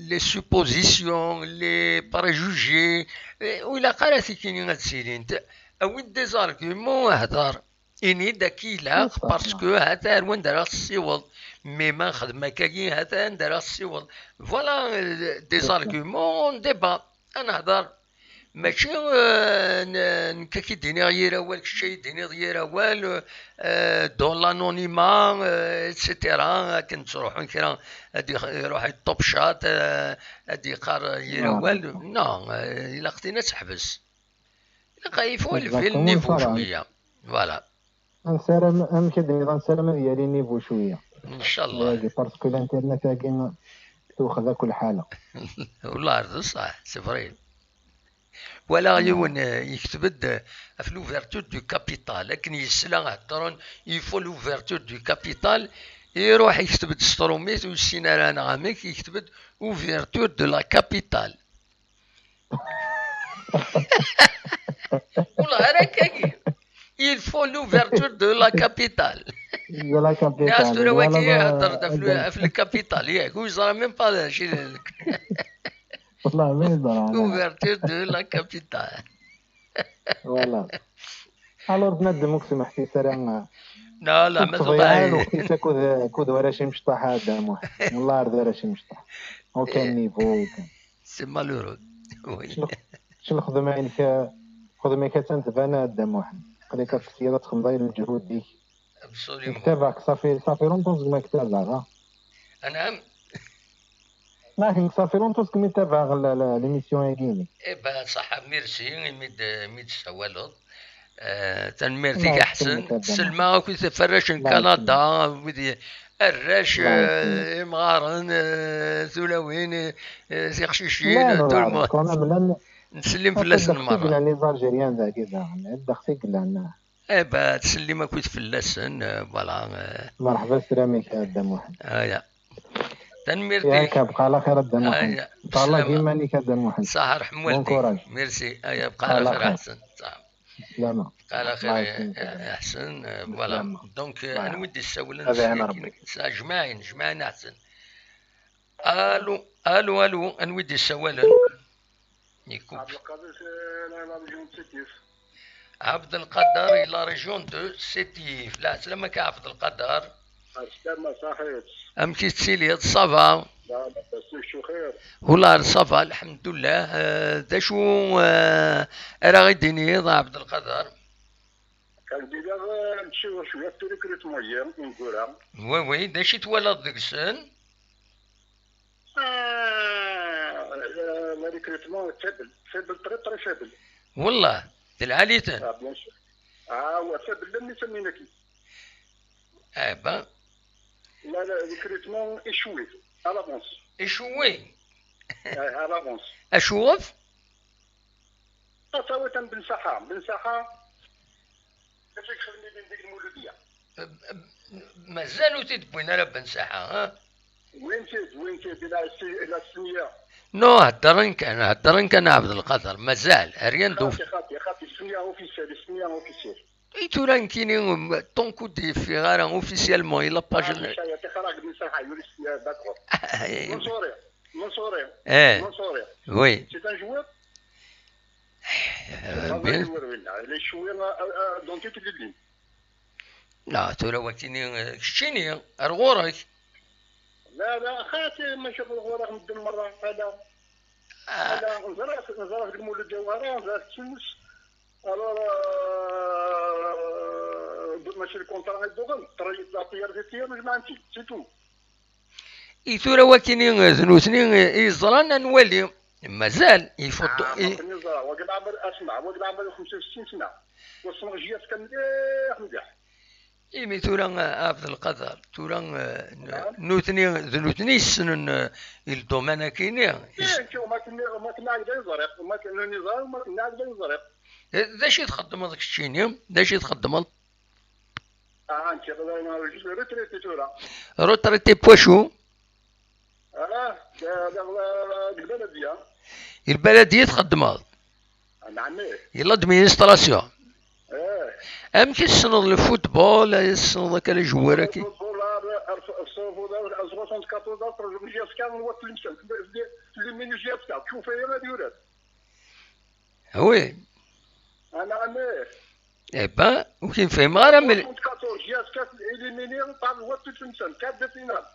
les suppositions, les préjugés, ur ilaq ara tikini ad ttilint. Awi-d des arguments, hder. Ini-d akka ilaq, parce que hata ar wanda ara ɣ-tessiweḍ. Mais ma nxedm akkagi, hata anda ara ɣ-tessiweḍ. Voilà, des arguments, un débat. Ad nehder. Mačči nekk ad k-id-iniɣ yir awal, kečč ad yi-d-tiniḍ yir awal, dans l'anonymat, et cetera. Akken ttruḥun kra, ad iruḥ yeṭṭubcat, ad d-yeqqar yir awal. Non, ilaq tin ad teḥbes. Ilaq, il faut élever le niveau cwiya. Voilà. Nessaram, amek ad d-nniḍ, nessaram ad yali niveau cwiya. Inchallah. Parce que l'internet-agi tewxed akk lḥala. Wallah d ṣṣeḥ, c'est vrai. Walaɣ yiwen yekteb-d ɣef l'ouverture du capital, akken yesla heddren il faut l'ouverture du capital, iruḥ yekteb-d s trumit, ur yessin ara neɣ amek, yekteb-d ouverture de la capitale. Wallah ara akkagi. Il faut l'ouverture de la capitale. De la capitale. Niɣ tura wagi ihedder-d ɣef le capital, yak, ur yeẓra même pas d acu. Wallah ma yeẓra. Ouverture de la capitale. Voilà. Alors, bnadem ur k-smeḥsis ara. Non, la, ma tebɣiḍ. Kud warrac imecṭaḥ a Dda Muḥ. Wallah ar d arrac imecṭaḥ. Aucun niveau. C'est malheureux. Oui. Lxedma-inek, lxedma-inek attan tban a Dda Muḥ. Aql-ik ad tesyiḍ ad txedmeḍ ayen lǧehud-ik. Absolument. Nektabeɣ-k, ṣafi, ṣafi longtemps segmi k-tabeɣ. Anɛam. Neɣ nekk ṣafi longtemps segmi tabeɣ l'émission-agi-inek. Eh ben, ṣaḥa, merci imi d-, imi d-tessawaleḍ. Tanemmirt-ik a Ḥsen. Selma akked farrac n Kanada, wid arrac, imɣaren, tulawin, tiqcicin, tout le monde. Nettsellim fell-asen merra. Les Algériens dagi daɣen, ddex i yellan. Eh ben, ttsellim akked fell-asen, voilà. Merḥba slam-ik a Dda Muḥend. Aya. Tanemmirt-ik. Yak, bqa ɛla xir a Dda Muḥend. Ṭṭallah iman-ik a Dda Muḥend. Saḥa ḥemmel. Bon courage. Merci. Aya, bqa ɛla xir a Ḥsen. Slama. Bqa ɛla xir a Ḥsen. Voilà. Donc, anwa i d-yessawlen? Jmaɛin, jmaɛin a Ḥsen. Allô, allô, allô, anwa i d-yessawalen? Yekkup. Abdelkader, la région de Sétif. Abdelkader, la région de Sétif. Lɛeslama-k a Abdelkader. Amek i tettiliḍ, ça va? Ula ça va, lḥemdullah. D acu ara ɣ-d-tiniḍ a Abdelkader? Kan d-iniɣ, mačči cwiya, recrutement-yi ineggura. Oui, oui, d acu i twalaḍ deg-sen? Ah, le recrutement est faible, faible, très, très faible. Wallah, d lɛali-ten. Ah, bien sûr. Ah, ouais, faible, même les Saminaki. Eh ben. Le recrutement échoué, à l'avance. Échoué. À l'avance. Acuɣef? Tasawit am Ben Saḥa, Ben Saḥa. D acu i yexdem deg Lmuludya? Mazal ur t-id-wwin ara Ben Saḥa, ha? Wwin-t-id, wwin-t-id, ila s-, ila ssniya. Non, heddren kan, heddren kan a Ɛebdelqader, mazal, rien de... Xaṭi, xaṭi, xaṭi, ssniya officiel, ssniya officiel. I tura nekkini, tant que ur d-yeffiɣ ara officiellement i la page. Ah, Micaya, tixer-ak-d Micaya, yuli ssniya, d'accord. Mansouri, Mansouri, eh. Mansouri. Oui. C'est un joueur? Eh, bien. Il est joueur, euh, euh, dans toute l'île. La, tura wakini, eh, keččini, ar ɣur-k. La, la, xaṭi, ma cafu ɣur-k medden merra, ala. Ah. Ala, neẓra-t, neẓra-t deg Lmulud Ǧawhara, neẓra-t deg Tunes. Alors, euh, mačči le contrat i d-uɣen, la priorité, jemɛen-tt-id, c'est tout. I tura wakini, eh, d nutni, eh, i yeẓran, ad nwali. Mazal, ifuṭ-, ah, i- ma neẓra, wagi leɛmer, asma, wagi leɛmer xemsa u settin sna. Wass-nneɣ jiyat kan mliḥ, mliḥ. Imi tura, eh, Ɛebdelqader, tura, eh, n-, nutni, d nutni yessnen, eh, i ldoman-akini. Eh, nekk, ma tenni-, ma tenniɣ-ak d ayen ẓriɣ, ma tenni-, ẓriɣ, ma tenniɣ-ak d ayen ẓriɣ. Eh, d acu i txeddmeḍ keččini? D acu i txeddmeḍ? Ah, nekk, aql-aɣ retraité tura. Retraité n wacu? Ah, d, d, d lbaladiya. I lbaladiya txeddmeḍ? Ah, naɛam, ih. I l'administration? Eh. Amek i tessneḍ le football, i tessneḍ akka les joueurs-agi? Le football, ah, ah, ah, soixante-quatorze, ah, jusqu'à une fois, Tlemcen, les minutes jusqu'à, tcufa-yi ad yurar. Ah oui. Ah, naɛam, ih. Eh ben, ur k-in-fhimeɣ ara mliḥ. Soixante-quatorze, jusqu'à éliminé par le vote de Tlemcen, quart de finale.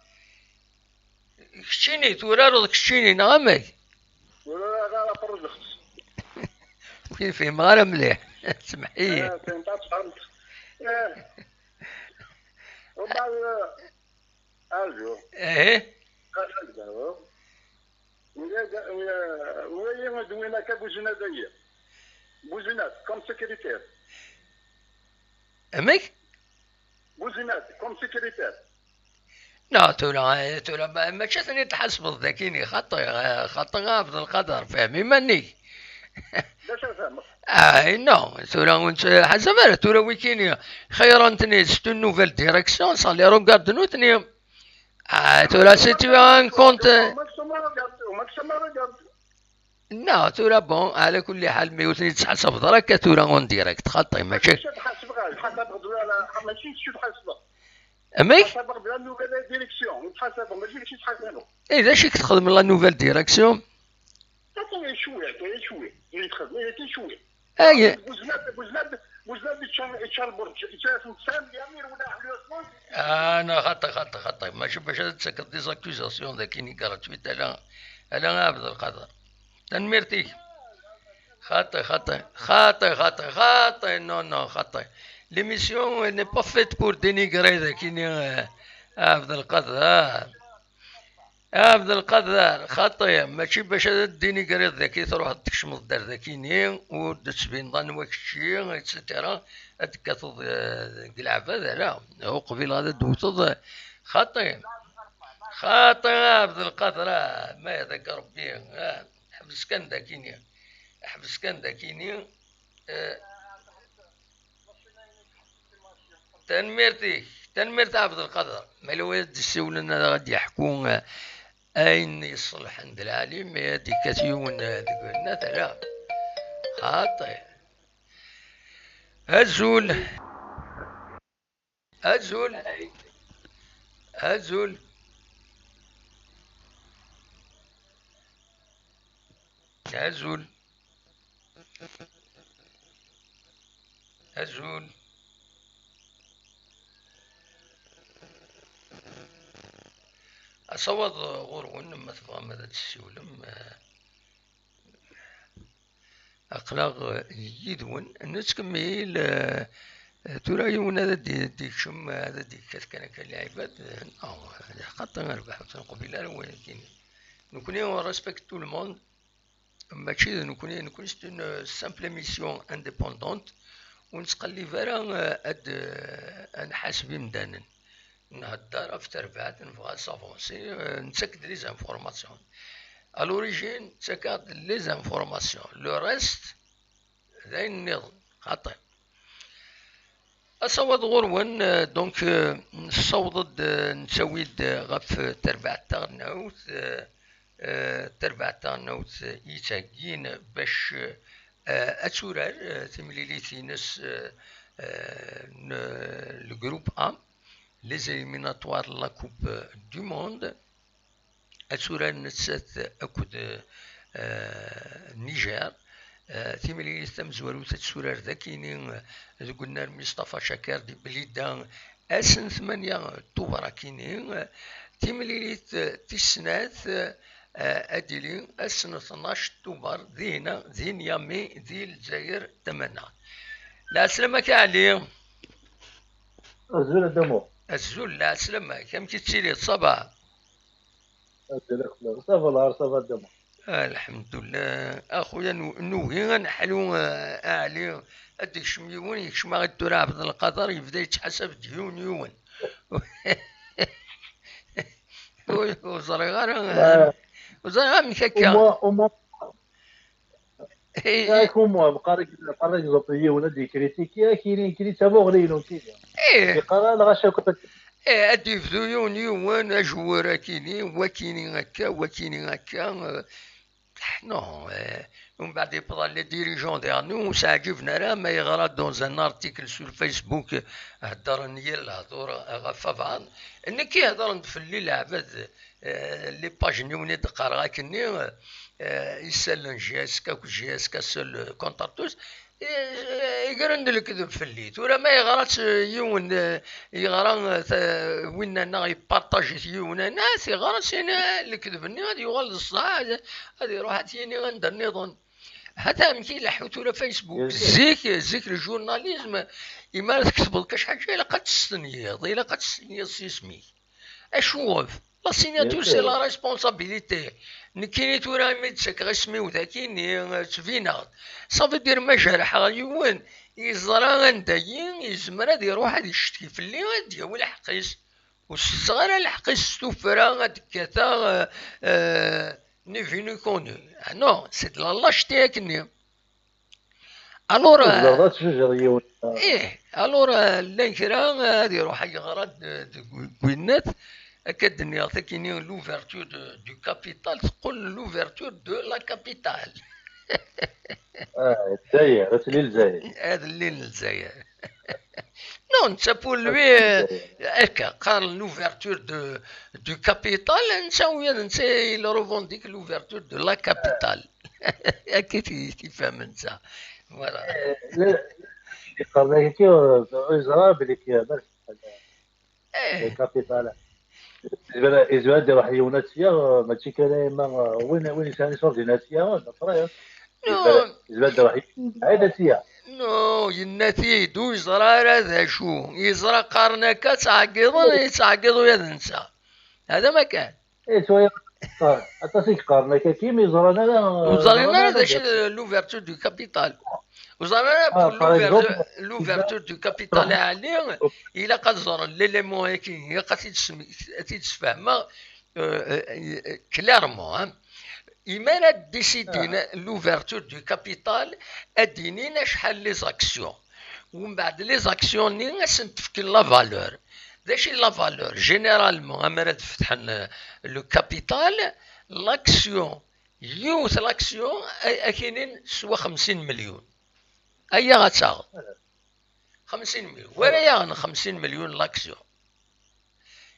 Keččini, turareḍ keččini, neɣ amek? Ur ara ferrjeɣ. Ur k-in-fhimeɣ ara mliḥ. Semmeḥ-iyi. Eh, fhimt, ad tfehmeḍ. Eh. Umbeɛd, eh, arju. Ehe. Ad, ad, Wagi d win akka Buzinad-agi. Buzinad, comme secrétaire. Amek? Buzinad, comme secrétaire. Non, tura, tura ma-, mačči ad ten-id-tḥasbeḍ dakini, xaṭi, xaṭi a Ɛebdelqader, fhem iman-ik. D acu ara fehmeɣ? Ah, non, tura ur nettḥasab ara, tura wikini, xeyran-ten-id, c'est une nouvelle direction, ça les regarde nutni. Ah, tura si tu as un compte. Au maximum, regarde, au maximum, regarde. Non, tura bon, ɛla kulli ḥal, mi ur ten-id-tettḥasabeḍ ara akka tura en direct, xaṭi, mačči. Mačči ad ḥasbeɣ, ḥasabeɣ tura, mačči d kečč i tḥasbeḍ. Amek? Ḥasabeɣ de la nouvelle direction, i tḥasabeɣ, mačči d kečč i tḥasabeɣ. Eh, d acu i k-txedem la nouvelle direction? Attends, échoué, attends, échoué. I txedem, i échoué. Ay. Buznad, Buznad, Buznad yečča, yečča lberǧ, yečča-yasen tesɛa melyar yerwel aḥlu. Ah, non, xaṭi, xaṭi, xaṭi. Mačči bac ad d-takeḍ des accusations dakini gratuites, ala, ala a Ɛebdelqader. Tanemmirt-ik. Xaṭi, xaṭi, xaṭi, xaṭi, xaṭi, non, non, xaṭi. L'émission n'est pas faite pour dénigrer dakini, euh, a Ɛebdelqader. A Ɛebdelqader, xaṭi, mačči bac ad d-tinigriḍ daki, truḥeḍ tkecmeḍ-d ar dakini, ur d-tettbineḍ anwa kečči, et cetera. Ad d-tekkateḍ, eh, deg leɛbad, ala, uqbil ad d-tewteḍ, eh, xaṭi. Xaṭi a Ɛebdelqader, ah, ma yehdak Rebbi, ah, ḥbes kan dakini. Ḥbes kan dakini, eh, Tanemmirt-ik, tanemmirt a Ɛebdelqader. Ma yella win ad d-issiwlen ad aɣ-d-yeḥku, eh, ayen iṣelḥen d lɛali, mi ad d-ikkat yiwen, eh, deg nnat, ala. Xaṭi. Azul. Azul. Azul. Azul. Azul. Asawaḍ ɣur-wen, ma tebɣam ad d-tessiwlem, eh, aql-aɣ yid-wen. Nettkemmil, eh, tura yiwen ad d-, d-ikcem, ad d-ikkat kan akka lɛibad, eh, non, xaṭi rrbeḥ ur t-neqbil ara wayagi. Nekkni on respecte tout le monde. Mačči d nekkni, nekkni c'est une simple émission indépendante, ur nettqellib ara, eh, ad, eh, ad nḥaseb imdanen. Nhedder ɣef terbaɛt, nebɣa ad s'avancer, eh, nettak-d les informations. À l'origine, ttakeɣ-d les informations. Le reste, d ayen nniḍen, xaṭi. Asawaḍ ɣur-wen, euh, donc, euh, nessaweḍ-d, euh, nettawi-d, euh, ɣef terbaɛt taɣelnawt, euh, eh, tarbaɛt taɣelnawt i yettheggin bac, eh, ad turar, eh, timlilit-ines, eh, eh, n le groupe A, les éliminatoires de la Coupe du Monde. Ad turar nettat akked, eh, Niger. Eh, timlilit tamezwarut ad turar dakini, eh, deg unnar Mustafa Chakir di Blida, ass n tmanya Tubeṛ akini. Timlilit, eh, tis snat, eh, ad d-tili ass n tnac Tubeṛ dinna, di Niamey, di Lezzayer tamaneɣt. Lɛeslama-k a Ɛli. Azul a Dda Muḥ. Azul, lɛeslama-k. Amek i tettiliḍ? Ça va? Azul a Xlal. Ça va, lɛar, ça va a Dda Muḥ. Lḥemdullah. A xuya, nu-, nugi ad neḥlu, eh, a Ɛli, ad d-ikcem yiwen, yekcem-aɣ-id tura Ɛebdelqader, yebda yettḥasab-d yiwen yiwen. Ur, ur ẓriɣ ara, eh, ur ẓriɣ amek akka. Au moins, au moins, Eh, yak au moins, par, par exemple, yiwen ad d-yekritiki, ad k-yini, yekri d tamuɣli-inu, nekkini. Eh. Yeqqar, "Lɣaci akk." Eh, ad d-yebdu yiwen yiwen, ajewwer akini, wakini akka, wakini akka, eh, non, eh, umbeɛd yewweḍ les dirigeants vers nous, ur s-ɛǧiben ara ma yeɣra dans un article sur Facebook, heddren yir lehdur ɣef abaɛḍ. Nekki heddren-d fell-i leɛbad, eh, les pages-nni i d-qqareɣ akkenni, eh, isallen J S K akked J S K seul, eh, contre tous, eh, gren-d lekdeb fell-i. Tura ma yeɣra-tt, eh, yiwen, eh, yeɣra, eh, ta-, winna-nneɣ, yepparṭaji-t yiwen-nneɣ, yeɣra-tt, ini, eh, lekdeb-nni ad yuɣal d ṣṣeḥ, ad, ad iruḥ ad t-yini anda nniḍen. Hata amek ileḥḥu tura Facebook. Zik, zik le journalisme, imi ara tketbeḍ kac ḥaǧa, ilaq ad testenyiḍ, ilaq ad testenyiḍ s yisem-ik. Acuɣef? La signature, c'est la responsabilité. Nekkini tura imi d-ttakeɣ isem-iw dakini, ttbineɣ-d. Ça veut dire ma jerḥeɣ yiwen, yeẓra anda-yi, yezmer ad iruḥ ad icetki fell-i, ad d-yawi lḥeqq-is. Ur setteɣ ara lḥeqq-is s tuffra, ad d-kkateɣ, euh, euh, ni vu ni connu. Ah non, c'est de la lâcheté akkenni. Alors, euh, tzemreḍ ad tjejjeḍ yiwen. Ih, alors, euh, llan kra, euh, ad iruḥ ad yeɣra d, d, deg winnat, akka d-nniɣ takini l'ouverture de, du capital, teqqel l'ouverture de la capitale. Ah, Lezzayer, ad tili Lezzayer. Ad tili Lezzayer. Non, netta pour lui, euh, akka, qqaren l'ouverture de, du capital, netta ula d netta, il revendique l'ouverture de la capitale. Akka i t-, i t-ifhem netta. Voilà. Eh, la, yeqqar-d akka, ur yeẓra belli k-, eh, capital. Yezmer, yezmer ad iruḥ yiwen ad t-yaɣ, mačči kan a yemma, win, win yesɛan iṣurdiyen ad t-yaɣ, d frère. Yezmer, yezmer ad iruḥ yiwen ad t-yaɣ. Non, yenna-t-id, ur yeẓra ara d acu. Yeẓra qqaren akka, ttɛeggiḍen, yettɛeggiḍ ula d netta. Hada ma kan. Eh, tura, ah, aṭas i yeqqaren akka, kim ur ẓran ara, ur ẓrin ara d acu d l'ouverture du capital. Ur ẓran ara, ah, pour par l'ouverture, exemple, l'ouverture du capital, a Ɛli, ilaq ad ẓren l'élément-agi, ilaq ad t-id-sem-, ad t-id-sfehmeɣ, euh, euh, clairement, hein. Imi ara d-décidin, ah, l'ouverture du capital, ad d-inin acḥal les actions. Umbeɛd les actions-nni ad sent-fken la valeur. D acu i la valeur? Généralement, amar ad fetḥen, euh, le capital, l'action, yiwet l'action, a-, akinin teswa xemsin millions. Aya ad taɣeḍ. Xemsin millions. Wara yaɣen xemsin millions l'action.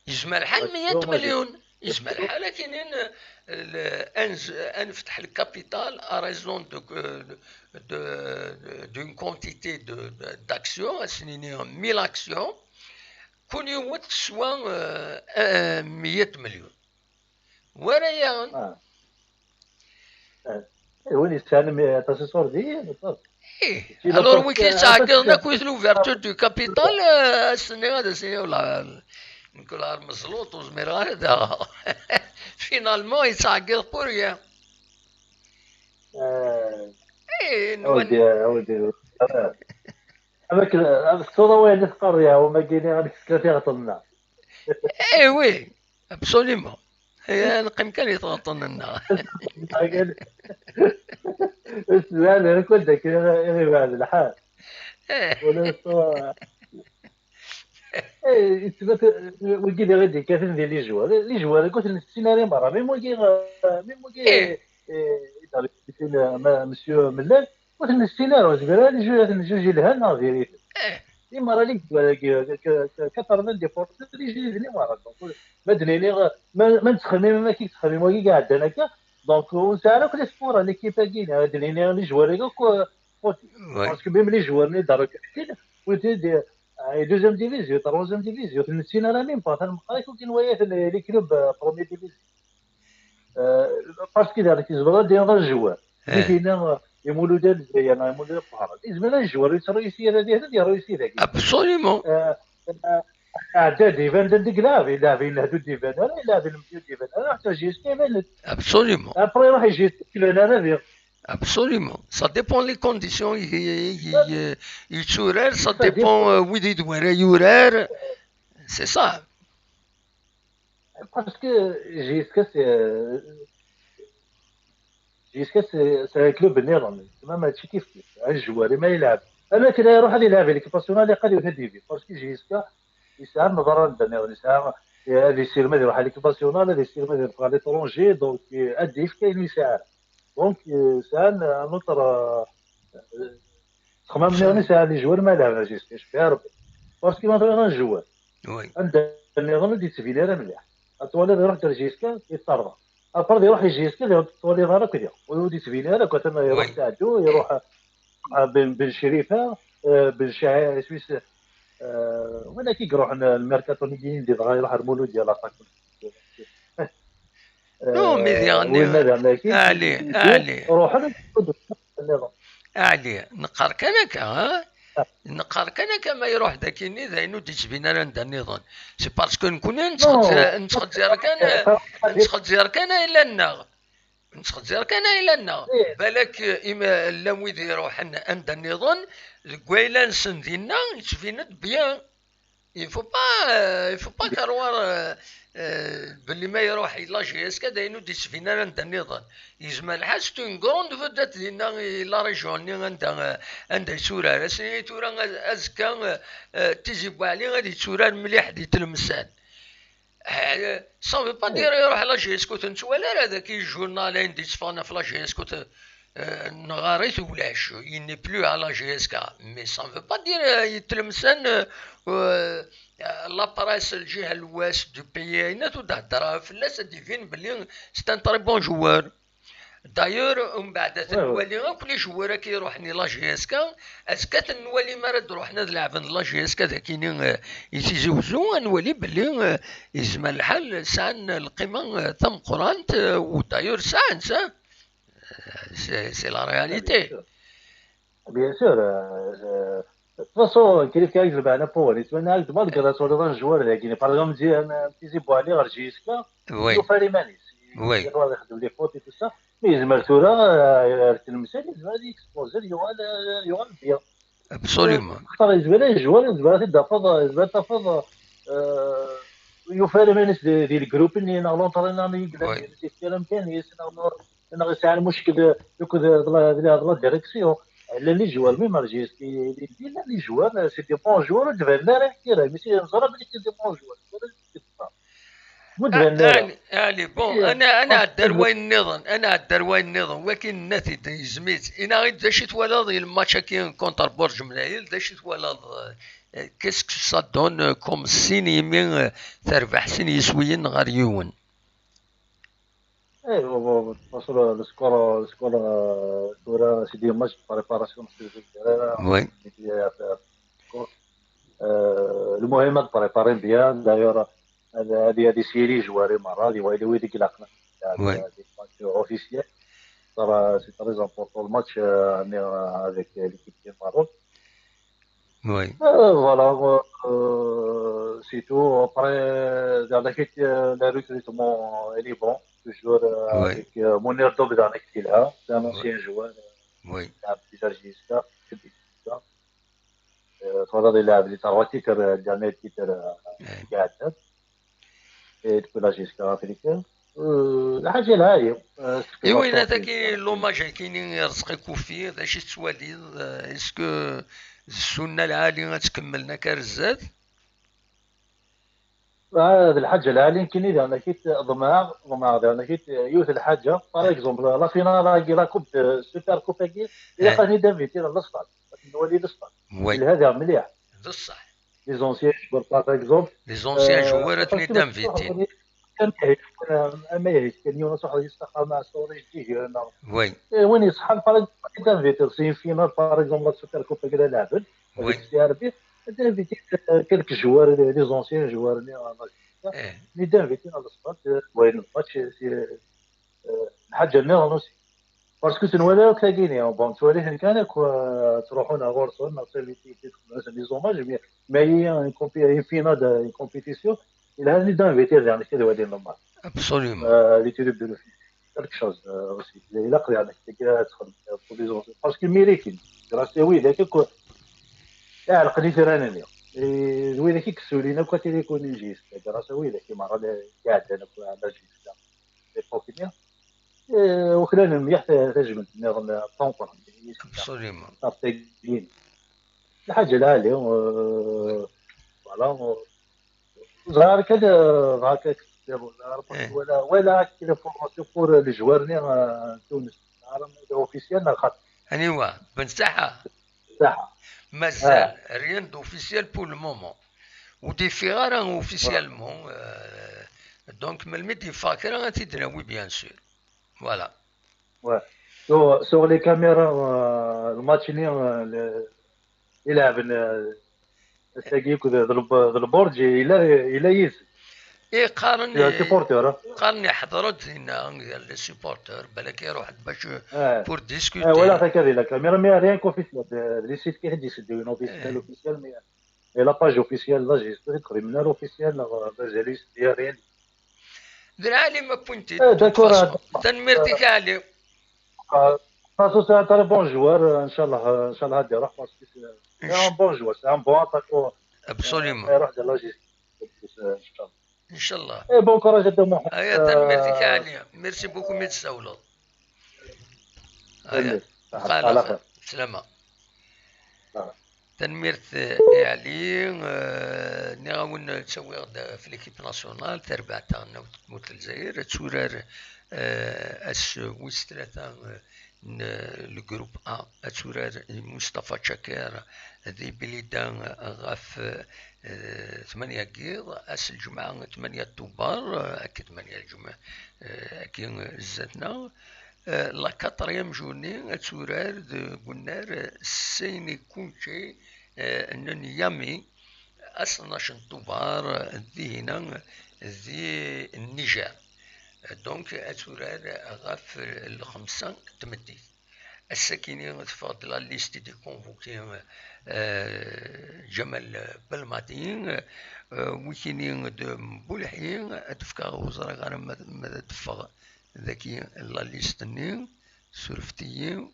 Yezmer lḥal meyya millions. Yezmer lḥal akinin, euh, le, ad nz-, ad nefteḥ le capital à raison de, euh, de, de, d'une quantité de, de, d'actions, ad s-nini mille actions. Kul yiwet teswa, euh, euh, meyya millions. Wara yaɣen. Ah. Ah. Eh, win yesɛan mi-, aṭas iṣurdiyen, aṭas. Ih, alors wiki yettɛeggiḍen akk i l'ouverture du capital, euh, ass-nni ad as-iniɣ la, nekk la meẓlut, ur zmireɣ ara ad aɣeɣ. Finalement, yettɛeggiḍ pour rien. Eh, eh, nwan- awdi, awdi. Amek, amek tura wayen i teqqar ya, wamagini, amek tesla tiɣeṭṭen-nneɣ. Eh oui, absolument. Eh, neqqim kan i tɣeṭṭen-nneɣ. Ur tesɛi ara akk dakken i ɣ-ibɛed lḥal. Eh. Wala tura. Eh, yettbat, eh, wigi d iɣi d-yekkaten di les joueurs. Les joueurs, ur ten-nessin ara merra. Même wigi, eh, même wigi, eh, eh, i d-, ma, monsieur Mellal, ur ten-nessin ara. Ur zmireɣ ara ad nju-, ad njuj ilhan neɣ diri-ten. Eh. I merra les joueurs-agi, k-, k-, k-, quatre-vingts pour cent d ijdiden i merra. Donc, ma d-nini, ma, ma nettxemmim am akka i yettxemmim wagi i iɛeddan akka, donc, ur nesɛi ara akk l'espoir, l'équipe-agi, ad d-nini les joueurs-agi akk, eh, fautifs. Ouais. Parce que même les joueurs-nni d-rekkatin, ur ten-id-, eh, deuxième division, troisième division, ur ten-nessin ara même pas, tanemqrayt ur gin wayat les clubs, eh, première division. Eh, parce que ذاك يزبط ديال الجوار. Eh. Dina, eh, يمولوا ديال الجزائر، يمولوا ديال البحر. يزبط الجوار يتريسي هذا ديال، يتريسي ذاك. Absolument. Eh, eh, عداد يبان ديك لعب، يلعب ينهدوا ديفان، لا يلعب المسيو ديفان، لا حتى جيس كيبان. Absolument. Après يروح يجي يتكلم انا بيه. Absolument. Ça dépend les conditions. Il, il, il, il, ça dépend, euh, oui, il doit يورار. C'est ça. Parce que jusqu'à ce, jusqu'à ce, c'est un club énorme. Même un chiquif, un joueur, il m'a il a. انا كده يروح هذه يلعب l'équipe nationale يقدر يفيد. Parce que jusqu'à يسعى النظر عندنا، يسعى هذه السير ما يروح l'équipe nationale، هذه السير ما يروح à l'étranger. Donc هذه كاين يسعى. Donc c'est un autre, euh, تخمم مليون يسعى les joueurs ما لعب جيس كاش في ربي. Parce que ما تبغي un joueur. Oui. عندنا نظام اللي تبين لها مليح. الطوالي يروح ترجيسكا يطرد. الفرد يروح يجيسكا يطولي ظهره كذا. ويولي تبين لها كنت يروح تعدو يروح، آه، بن، بن شريفة، آه، بن شعيب، سويس، آه، وين كي يروح الميركاتو نيجي يدي دغا يروح المولود ديال لاطاك. Non, mais آه، وين هذا ماشي؟ علي، علي. روح أنا النظام. علي، نقار كان هكا، ها؟ نقار كان هكا ما يروح داكيني، ذاين ودي تبين لنا عندها النظام. C'est parce que نكون نتخد-، نتخد زيارة كان، نتخد زيارة كان إلا النغ. نتخد زيارة كان إلا النغ. بالك إما لا ويدي يروح عن-، عندها النظام، قويلا نسن دينا يتبين bien. Il faut pas, euh, il faut pas croire, euh, euh, باللي ما يروح لا جي اس كا داينو دي سفينة عندها النظام. يزمى الحال c'est une grande vedette دينا لا ريجيون اللي عندها، عندها يتورار. اسني يتورا أز-، ازكا، آه، آه، تيزي بوعلي غادي يتورار مليح دي تلمسان. آه، ça veut pas dire يروح لا جي اس كو تنتوالى راه هذاك الجورنال عندي تفانا في لا جي اس كو ت-، آه، نغاريت ولاش، il n'est plus à la J S K. Mais ça veut pas dire, آه، يتلمسان، آه، آه، la presse الجهة الواس دو بيي، عينات وتهدر فلاس، تيفين بلي c'est un très bon joueur. D'ailleurs، ومن بعد تنوالي غير كل جوار كيروح ني لا جي اس كا، اسكا تنوالي ما راه روحنا د لعبن لا جي اس كا ذاكيني، آه، يتيزي وزو، نوالي بلي، آه، يزمى الحال سان القيمة، آه، تمقرانت، آه، ودايور سان، سان. C'est, c'est la réalité. Bien sûr, euh, euh, de toute façon, كيف كيف يجلب على بوان، يتمنى عاود مالك راه تولي راه جوار ذاكيني. Par exemple, تيزي بوالي غير جي اس كا، oui. يوفى لي مانيس. Oui. يروح يخدم لي فوت et tout ça. Mais يزمر ثورة، آه، التلمسان يزمر يكسبوزي، يوغال، يوغال بيان. Absolument. خاطر يزمر يجوار، يزمر تدافض، يزمر تفض، آه، يوفى لي مانيس دي، دي الجروب اللي نغ لونترينور اللي يقدر يتكلم كان يسنغ، نغ يسعى المشكل يكون لا، لا، لا ديريكسيون. لا لي جوار، مي مارجيس، لا لي جوار، c'est des bons joueurs، تبان لا راه كثير، ماشي نزرب اللي c'est des bons joueurs. Good. Ah, allez, allez, bon, أنا، أنا عدار وين نظن، أنا عدار وين نظن، ولكن النتيجة يزميت. إنا غير دا شي توالد الماتش كي كونتر برج منايل، دا شي توالد، euh, qu'est-ce que ça donne comme signe يمين، euh, تربح سين يسويين غير يون؟ ايه، هو، هو، السكور، السكور، آه، ثورة سيدي ماتش بريباراسيون. Oui. آه، المهم هاد بريبارين بيان دايور. هذه، هذه، هذه سيري جواري مرة، هذه ويلي ويلي قلقنا. هذه، oui. هذه ماتش اوفيسيال. ترى c'est très important الماتش، آه، مي، آه، avec l'équipe ديال المغرب. Oui. آه، voilà، آه، c'est tout. Après، زعما كيت، آه، le recrutement اللي bon toujours، آه، oui. Avec، آه، منير دوب زعما كيلها، c'est un ancien joueur. Oui. لعب ديجا جيسكا، كنت جيسكا. آه، تفضل يلعب لي تروا تيتر، آه، جامي تيتر، آه، إيه. قاعد. إيه، تكون لا جيسكا افريكان. آه، الحاجة العالية. آه، إي وين هذاك لوماج كاينين رزق كوفي، هذا شي توالي، آه، اسكو السنة العالية غتكملنا كرزات؟ Ah, d lḥaǧa lɛali nekkini daɣen akit ḍemɛeɣ, ḍemɛeɣ daɣen akit yiwet lḥaǧa. Par exemple, la finale-agi, la coupe de, super coupe-agi, ilaq ad ten-id-invitiɣ ɣer l'Espagne. Ad nwali l'Espagne. Yelha daɣen mliḥ. D ṣṣeḥ. Les anciens joueurs, par exemple. Les anciens joueurs ad ten-id-invitiɣ. Amahil kan yiwen aṣaḥ yestaxer mɛa Suri Jiger neɣ. Oui. Win yeṣḥan, par exemple, ad t-id-invitiɣ. C'est une finale, par exemple, la super coupe-agi la lɛeben. Oui. Avec C R B, ad invitiɣ quelques joueurs, les anciens joueurs-nni, ad ten-id-invitiɣ ɣer l'Espagne, wayen match, c'est, euh, lḥaǧa nniḍen aussi. Parce que tenwala akk tagini, bon, twali-ten kan akk, euh, ttruḥun ar ɣur-sen, neɣ ttawin-t-id, les hommages, mais, mais une compi-, une finale de, une compétition, il a une invité, يعني, كذا وادي normal. Absolument. Euh, les télés de l'office. Quelque chose, euh, aussi. Il a créé avec les gars, pour les autres. Parce que mérite, grâce à lui, il a quelque, ah, le crédit, c'est rien à dire. Et lui, il a quelque chose, il a quoi, il a quoi, il a grâce à lui, il a qui m'a ramené, il a donné quoi, la justice. L'époque, eh, uklalen mliḥ ta-, tajmilt nniḍen, eh, tanqer. Absolument. Lḥaǧa lɛali, eh, voilà, eh, ẓriɣ kan, eh, ẓriɣ kan, ẓriɣ kan, wala, wala, kra formation pour les joueurs-nni, eh, n Tunes. Ẓriɣ ma d officiel neɣ xaṭi. Aniwa? Ben Saḥa? Saḥa. Mazal, rien d'officiel pour le moment. Ur d-yeffiɣ ara officiellement, euh, donc melmi d-yeffeɣ kra ad t-id-nawi, bien sûr. Voilà. Ouais. Sur, sur les caméras, euh, le match-nni, euh, le, i lɛeben, euh, ass-agi akked d lb-, d lburǧ, yella, yella yid-sen. I qqaren, supporter, hein? Qqaren iḥḍer-d dinna, les supporters, balak iruḥ-d bac pour discuter. Eh, wala takka di la caméra, mais rien qu'officiel, de, les sites qui disent, officiel, officiel, mais Et la page officielle, là, j'ai écrit criminel officiel, là, euh, j'ai lu, c'est rien. D lɛali ma كنت. Eh, d'accord, euh, tanemmirt-ik a Ali. Euh, parce que c'est un très bon joueur, euh, inchallah, euh, inchallah, ad iruḥ, parce que c'est, c'est un bon joueur, c'est un bon attaquant. Absolument. Euh, ad iruḥ de la justice, euh, inchallah. Inchallah. Et bon courage à toi, Mohamed. Aya, tanemmirt-ik a Ali. Merci beaucoup mi d-tsawleḍ. Aya. Tanemmirt. Ala xir. Salama. Tanemmirt, eh, i Ɛli. Eh, nniɣ-awen ttawiɣ-d ɣef l'équipe nationale, tarbaɛt taɣelnawt n tmurt n Lezzayer, ad turar, eh, ass wis tlata, eh, n le groupe A, ad turar Mustafa Čaker di Blida ɣef, eh, tmanya n yiḍ, ass n lǧemɛa tmanya Tubeṛ, eh, akka tmanya lǧemɛa, eh, akka zdat-neɣ. Eh, la quatrième journée, ad turar deg unnar, eh, Seyni Kountché, eh, n Niamey, ass n tnac n Tubeṛ, eh, dihina, eh, di Niger. Eh, donc, ad turar ɣef, eh, lxemsa n tmeddit. Ass-akini teffeɣ-d la liste des convoqués, eh, Ǧamal Belmadi, eh, wikini d Mbulḥi, ad d-fkeɣ, ur ẓriɣ ara ma, ma ad d-teffeɣ dagi la liste-nni, surfet-iyi.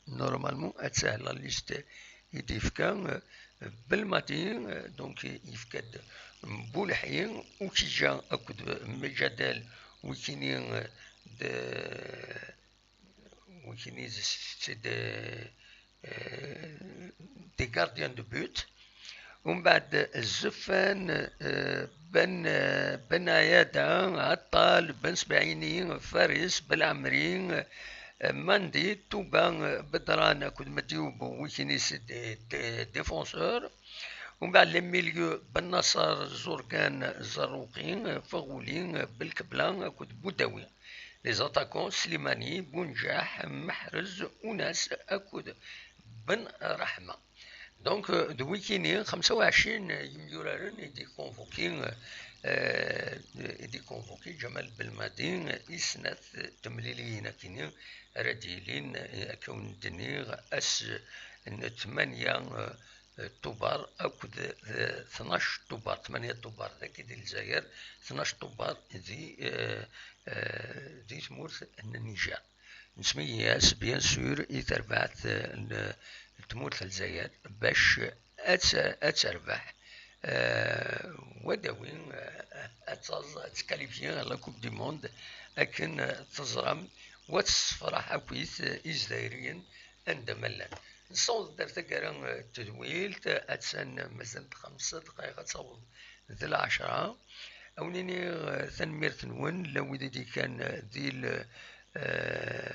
Normalement, ad tah la liste i d-yefka, euh, Belmadi, euh, donc yefka-d Mbulḥi, Ukija akked Mejadel, wikini, euh, d, wikini d, c'est de, euh, des gardiens de but. Umbeɛd Zufan, eh, Ben, eh, Ben Ayada, Aṭal, Ben Sbaɛini, Faris, Belɛemri, eh, Mandi, Tuba, eh, Bedran akked Medyub, wikini c'est des, des défenseurs. Umbeɛd les milieux, Ben Naṣer, Zurgan, Zarruqi, Faɣuli, Belkebla akked Budawi. Les attaquants, Slimani, Bunǧaḥ, Meḥrez, Unas akked Ben Raḥma. Donc, euh, d wikini, xemsa u ɛecrin yimyuraren i d-ikonvoki, euh, i d-ikonvoki Ǧamal Belmadi i snat temliliyin akini ara d-yilin, euh, akka wen-d-nniɣ, ass n tmanya, euh, Tubeṛ akked, euh, tnac Tubeṛ, tmanya Tubeṛ dagi di Lezzayer, tnac Tubeṛ di, euh, euh, di tmurt n Niger. Nesmenyay-as, bien sûr, i terbaɛt, eh, n, n tmurt n Lezzayer, bac ad tt-, ad terbeḥ, eh, u ad tawi, eh, ad taẓ, ad tkalifyi à la Coupe du Monde, akken, eh, teẓram, u ad tessefraḥ akkit, eh, Izzayriyen anda ma llan. Nessaweḍ-d ar taggara, eh, n tedwilt, eh, attan mazal-d xemsa dqayeq ad taweḍ d lɛecṛa. Awen-iniɣ, eh, tanemmirt-nwen, llan wid i d-ikkan, eh, di l-, eh,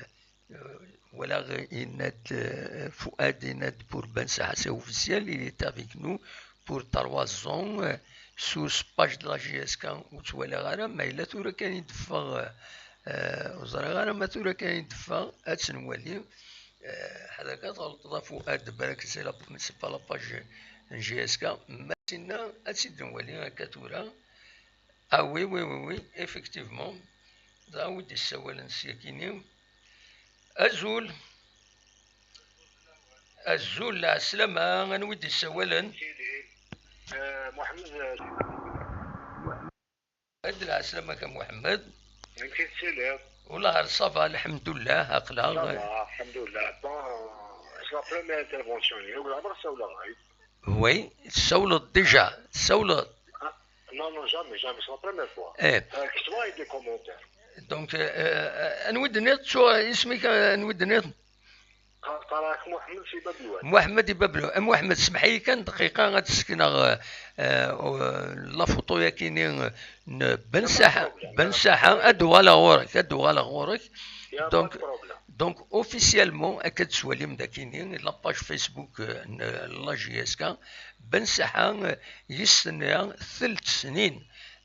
walaɣ yenna-d, eh, Fuad yenna-d pour Ben Saha, c'est officiel, il est avec nous pour trois ans, eh, sur page de la J S K ur tt-walaɣ ara, ma yella tura kan i d-teffeɣ, eh, eh, ur ẓriɣ ara ma tura kan i d-teffeɣ, ad tt-nwali. Eh, ḥader kan tɣelṭeḍ a Fuad, balak c'est la, c'est pas la page n J S K, ma sinna ad tt-id-nwali akka tura. Ah oui, oui, oui, oui, effectivement. Dɣa wi d-issawalen syakini? Azul. Azul, lɛeslama, anwa i d-issawalen? Eh, Muḥemmed, eh, Ad lɛeslama-k a Muḥemmed. Amek i tettiliḍ? Wellah ça va, lḥemdullah, aql-aɣ. Ça va, lḥemdullah. Bon, c'est la première intervention. Ur ɛmreɣ ssawleɣ. Oui, tessawleḍ déjà, tessawleḍ. Ah, non, non, jamais, jamais, c'est la première fois. Eh. Euh, que ce soit des commentaires. Donc, euh, euh, anwa i d-tenniḍ, ttuɣ isem-ik, euh, anwa i d-tenniḍ? Qa-, qqareɣ-ak Muḥemmed si Bab Lwad. Muḥemmed i Bab Lwad. Eh, Muḥemmed, semmeḥ-iyi kan dqiqa ad d-sekneɣ, euh, euh, la photo-yakini n Ben Saḥa. Ben Saḥa, ad d-uɣaleɣ ɣur-k, ad d-uɣaleɣ ɣur-k. Donc, donc, officiellement, akka d-tettwalim dakini, la page Facebook, euh, n la J S K, Ben Saḥa, euh, yis-s tenna telt snin,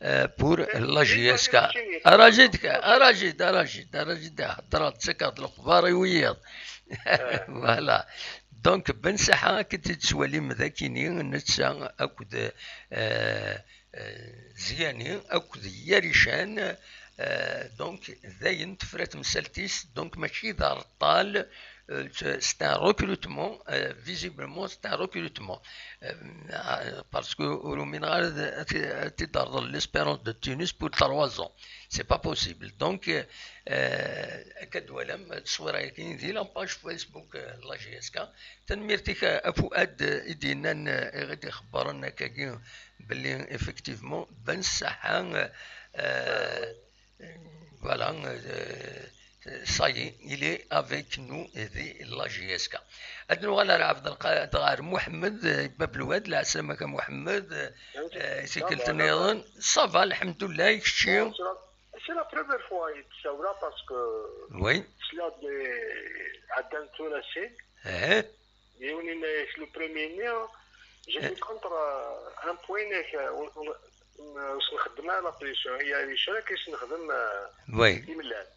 euh, pour la J S K. Arajid, arajid, arajid, arajid, heddreɣ-d, ttakaɣ-d lexbar i wiyiḍ. Voilà. Donc, Ben Saḥa, akka d-tettwalim dakini, netta akked, euh, euh, Ziyani, akked Yarican, euh, donc, dayen tefra temsalt-is, donc, mačči d areṭṭal, euh, c'est un recrutement, euh, visiblement, c'est un recrutement. Euh, parce que ur umineɣ ara ad, ad, ad t-id-terḍel l'Espérance de Tunis pour trois ans. C'est pas possible. Donc, euh, akka d-twalam, tteswira-agi di la page Facebook, euh, n la J S K. Tanemmirt-ik a, a Fuad, euh, i d-yennan, euh, i ɣ-d-ixebbren akkagi belli, effectivement, Ben Saḥa, euh, voilà, euh, ça y est, il est avec nous di la J S K. Ad nuɣal ar Ɛebdelqader, ɣer Muḥemmed, euh, Bab Lwad, lɛeslama-k a Muḥemmed, euh, i tikkelt nniḍen. Ça va, lḥemdullah, i kečči? C'est la première fois i d-ssawleɣ parce que tesliḍ-d ɛeddan tura sin. Yiwen yenna-yak le premier-nni, j'étais contre, euh, un point, yak, euh, ur, ur, ur s-nxeddem ara la pression, i, i kra i s-nexdem, euh, imellal.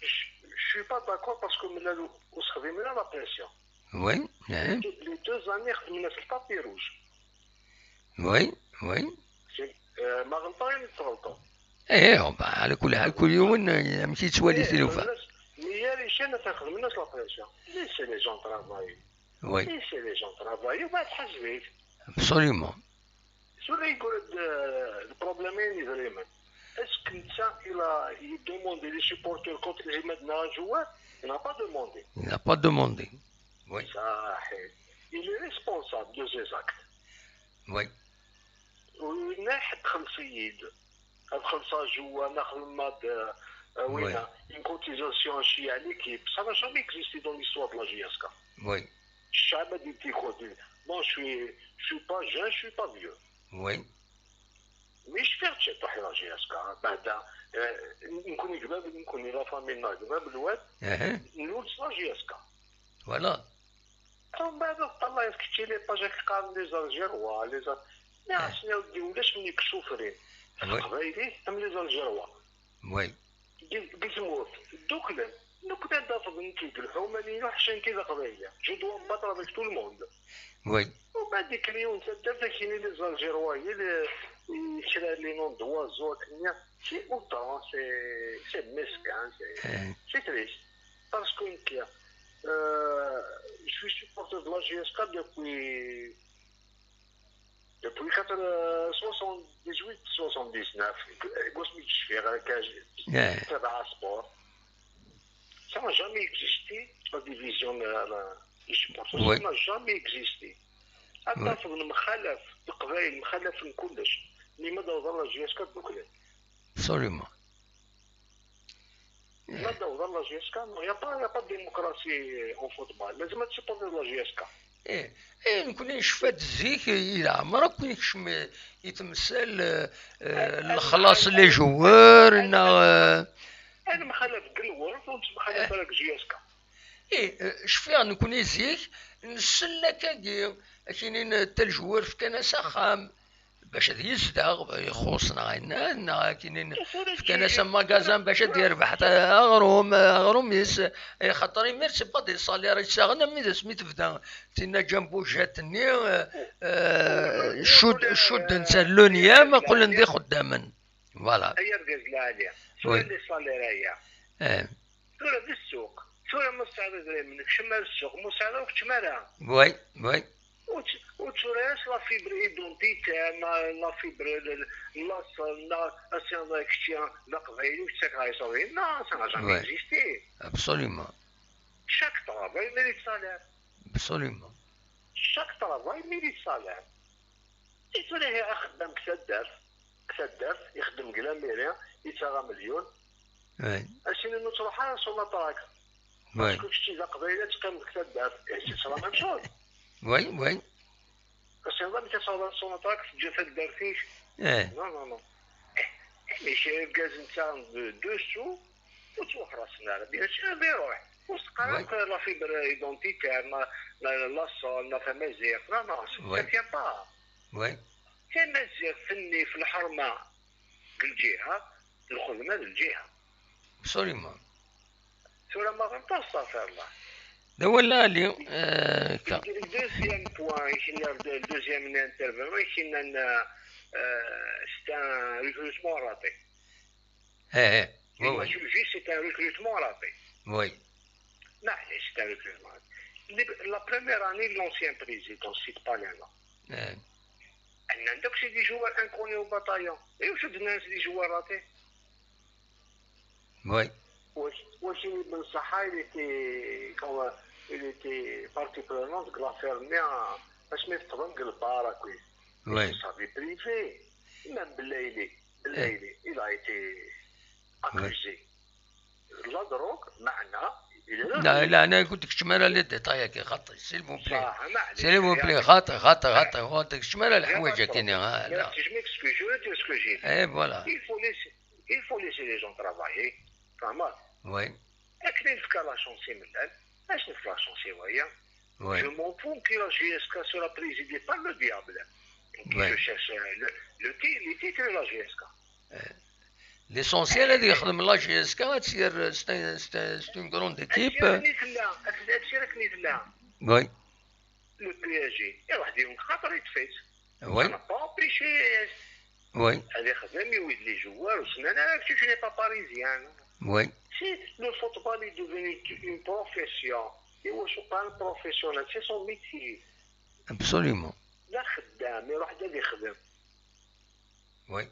Je, je suis pas d'accord parce que imellal ur s-xdimen ara la pression. Les deux années xedmen-as le tapis rouge. Oui, oui. Euh, ma ɣelṭeɣ, yella tɣelṭeḍ. Eh, bon, ɛla kulli ḥal, kul yiwen, eh, amek yettwali tilufa. Mi ara icana, xedmen-as la pression. Laissez les gens travailler. Oui. Laissez les gens travailler, وبعد حاسبيك. Absolument. Tura yeggura-d, euh, le problème n yidrimen. Est-ce que netta il a, il demande les supporters contre les Imad Narajoua? Il n'a pas demandé. Il n'a pas demandé. Oui. صحيح. Il est responsable de ses actes. Oui. Winna ad xelṣ-iyi-d. Ad xelṣeɣ Joua, ad xedmeɣ-d, euh, winna, une cotisation à l'équipe. Ça n'a jamais existé dans l'histoire de la J S K. Oui. الشعب هذه تيكون. Bon, je suis, je suis pas jeune, je suis pas vieux. Oui. Mais je suis fier de cette la J S K. بعدا، euh, نكون قبل، نكون la famille ناض قبل الواد. نولد la J S K. Voilà. ومن بعد تطلع كتشي لي باج كيقارن les Algérois، les Al-، يا سيدي ودي، ولاش مني كشوفرين؟ القبايلي أم les Algérois؟ وي. قلت موت، دوك لم، دوك لم دافض نتي الحومة لي حشان كذا قبايلية. Je dois me battre avec tout le monde. وي. ومن بعد كريون تدرت كيني les Algérois، هي اللي يكرا les noms d'oiseaux كنيا. C'est autant, c'est, c'est mesquin, c'est, c'est triste. Parce que, euh, je suis supporter de la J S K depuis, depuis quatre, euh, soixante-dix-huit, soixante-dix-neuf. قلت ميتش فيها غير كاج تبع sport. Ça n'a jamais existé, la division, la, la, les supporters. Ça n'a jamais existé. أتفق مخالف القبائل، مخالف من كلش. لماذا وضع la J S K دوك؟ Absolument. ماذا وضع la J S K؟ Non, y a pas, y a pas de démocratie en football. لازم تسيبوردي la J S K. Eh, eh, nekkni necfa-d zik, i leɛmer akk i nekcem i temsal, eh, eh, lexlaṣ n les joueurs, neɣ, eh, anemxalaf deg lwert, ur nettemxalaf ara deg J S K. Eh, eh, cfiɣ nekkni zik, nsell akkagi, akinin tal joueur fkan-as axxam, bac ad yezdeɣ, ixuṣ neɣ ayen, neɣ akinin fkan-as amagazan bac ad yerbeḥ ta-, aɣrum, aɣrum-is, eh, xaṭer imir c'est pas des salaires i ssaɣen, am d asmi tebda tinna ǧambujat-nni, eh, eh, cud-, cudden-tt ar l'onième, qqlen d ixeddamen. Voilà. Ay argaz lɛali, tura les salaires aya. Eh. Tura d ssuq. Tura ma tesɛiḍ idrimen, kcem ar ssuq. Ma ur tesɛiḍ ara, ur keččem ara. Oui, oui. Ur tt-, ur tturares la fibre identitaire, la, la fibre, le, le, laṣel, neɣ ad tiniḍ kečči d aqbayli, ur ttakeɣ iṣuṛdiyen. Non, ça n'a jamais existé. Absolument. Chaque travail mérite salaire. Absolument. Chaque travail mérite salaire. I tura ihi axeddam deg taddart, deg taddart, ixeddem deg la mairie, yettaɣ amelyun. Oui. Acimi ur ttruḥ ara sur la traque? Oui. Parce que kečči d aqbayli, ad teqqimeḍ deg taddart. Et c'est la même chose. Oui, oui. Acimi amek ad tawḍeḍ sur la traque, teǧǧa taddart-ik? Eh. Non, non, non. Eh, eh, mais irgazen ttaɣen de, de sous, ur ttwaxlaṣen ara. Bien sûr, ad iruḥ. Ur s-qqar akk la fibre identitaire, la, la, laṣel, la tamaziɣt. Non, non, ça tient pas. Oui. Tamaziɣt-nni f lḥerma d lǧiha, lxedma d lǧiha. Absolument. Tura ma ɣelṭeɣ, astaɣfirullah. D awal lɛali, eh, ka. Le deuxième point, i k-nniɣ, le deuxième intervenant, i k-nnan, euh, euh, c'est un recrutement raté. Eh, eh. Oui, oui. Moi, je le juge, c'est un recrutement raté. Oui. Non, c'est un recrutement raté. Les, la première année de l'ancien président, je cite pas les noms. Eh. Nnan-d akk c'est des joueurs inconnus au bataillon. Et où c'est des joueurs ratés? Oui. Wa-, wakini Ben Saha, il était, comment, il était partie prenante de l'affaire-nni, asmi teṭṭfen deg lbar akk. Oui. C'est sa vie privée. Même Belaïli, Belaïli, il a été accusé. La drogue, meɛna, il est revenu. لا، لا، أنا قلت لك شمال les détails هكا خاطي، s'il vous plaît. صح، معليش. S'il vous plaît، خاطي، خاطي، خاطي. هو قلت لك شمال الحوايج هكا، ها، لا. Je m'excuse, je veux dire ce que j'ai dit. Eh, voilà. Il faut laisser, il faut laisser les gens travailler. فهمت؟ Oui. Akken i nefka la chance i Mellal, acu nefka la chance i waya? Oui. Je m'en fous que la J S K sera présidée par le diable. Qui je cherche, euh, le, le ti-, les titres de la J S K. Euh, l'essentiel, ad yexdem la J S K, ad tt-yerr, c'est un, c'est un, c'est une grande équipe. Akken i tella, akken, akken i tella. Oui. Le P S G, iruḥ deg-wen xaṭer yeṭṭef-itt. Oui. Ça n'a pas empêché. Oui. Ad ixdem i wid les joueurs, ur ssnen ara, tu n'es pas parisien. Oui. Si le football est devenu une profession, iwacu qqaren professionnel, c'est son métier. Absolument. D axeddam, iruḥ-d ad ixdem. Oui.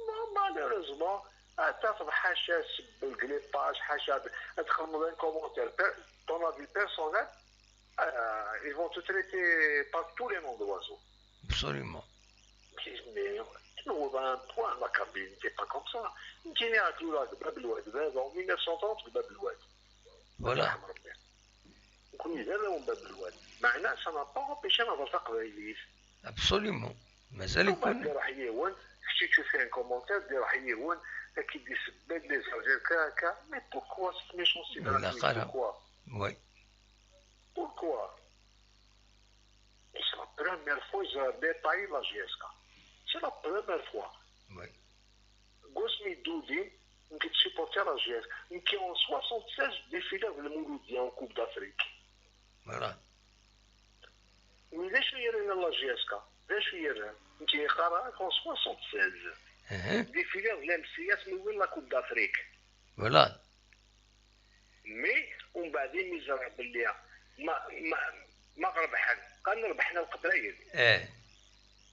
Ma-, malheureusement, ad tafeḍ ḥaca sebbel deg les pages, ḥaca ad, ad txedmeḍ un commentaire per-, ton avis personnel, euh, ils vont te traiter par tous les noms d'oiseaux. Absolument. Mais, mais, tu vois, à un point, la Kabylie n'était pas comme ça. Nekkini tura deg Bab Lwad, en mille neuf cent trente, deg Bab Lwad. Voilà. Nekkni d arraw n Bab Lwad. Meɛna, ça n'a pas empêché ad nehḍer taqbaylit. Absolument. Mazal-iken. Ad iruḥ yiwen, kečč tu fais un commentaire, ad iruḥ yiwen, ad k-id-isebbel les affaires, ka, ka. Mais pourquoi cette méchanceté? Ur ilaq ara. Pourquoi? Oui. Pourquoi? Et c'est la première fois que je détaille la J S K. C'est la première fois. Oui. Deg wasmi d-udi, nekk supporter la J S K. Nekk en soixante-seize défileɣ d Lmouloudia en Coupe d'Afrique. Voilà. Mais d acu i yerran la J S K? D acu i yerran? Nekk yeqqar-ak en soixante-seize. Défileɣ d l'M C S mi wwin la Coupe d'Afrique. Voilà. Mais, umbeɛd imi ẓriɣ belli ma, ma, ma rebḥen, qqaren rebḥen Leqbayel. Eh.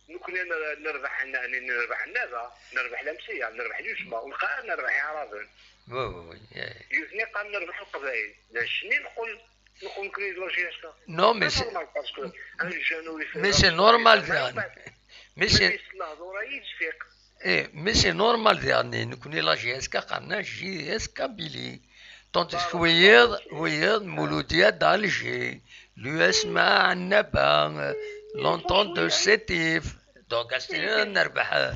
Nekkni ner-, nerbeḥ, n-, n-, nerbeḥ nada, nerbeḥ l'M C S, nerbeḥ l'U S M A, ur neqqar nerbeḥ Iɛraben. Oui, oui, oui. Eh. Nutni qqaren nerbeḥ Leqbayel. D acu-nni neqqel, neqqel nekkni d la J S K. Non, mais c'est normal, parce que un jeune ur ifehhem. Mais c'est normal, mais c'est Eh, mais c'est normal, diɣen, nekkni la J S K qqaren-as J S K Kabylie. Tandis que wiyiḍ, wiyiḍ, Mouloudia d'Alger. L'U S M A Annaba, euh, l'entente de Sétif. Donc, à ce moment-là, nerbeḥ, euh,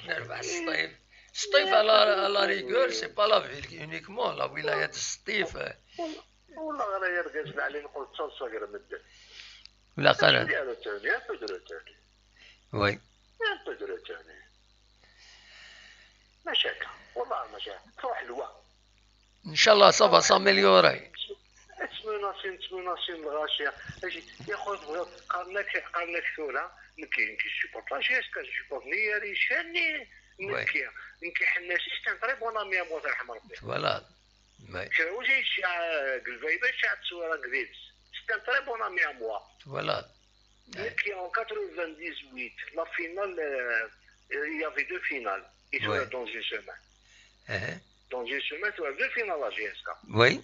nerbeḥ Sṭif. Sṭif, à la, à la rigueur, c'est pas la ville uniquement, la wilaya de Sṭif. Wallah, ɣer ay argaz lɛali, nqul d taḍsa gar medden. Ula qara. Il y a le tenue, un peu de retenue. Oui. Un peu de retenue. Maca akka. Wallah, maca. Truḥ lwa. Inchallah, ça va s'améliorer. Ttmunasin, ttmunasin lɣaci. Aci, ya xo, tebɣiḍ, qqaren-ak, qqaren-ak tura, nekki, nekki, je supporte la J S K, je supporte ni Yarican, ni, Ouais. Nekki, nekki Ḥennaci, c'est un très bon ami à moi, ترحم ربي. Voilà. Oui. Kra ur yecca deg lbayda, yecca ttwara deg dibs. C'est un très bon ami à moi. Voilà. Nekki, en quatre-vingt-dix-huit, la finale, euh, il y avait deux finales. Et Ouais. Dans une semaine. Uh-huh. Dans une semaine, tu as deux finales à J S K. Oui.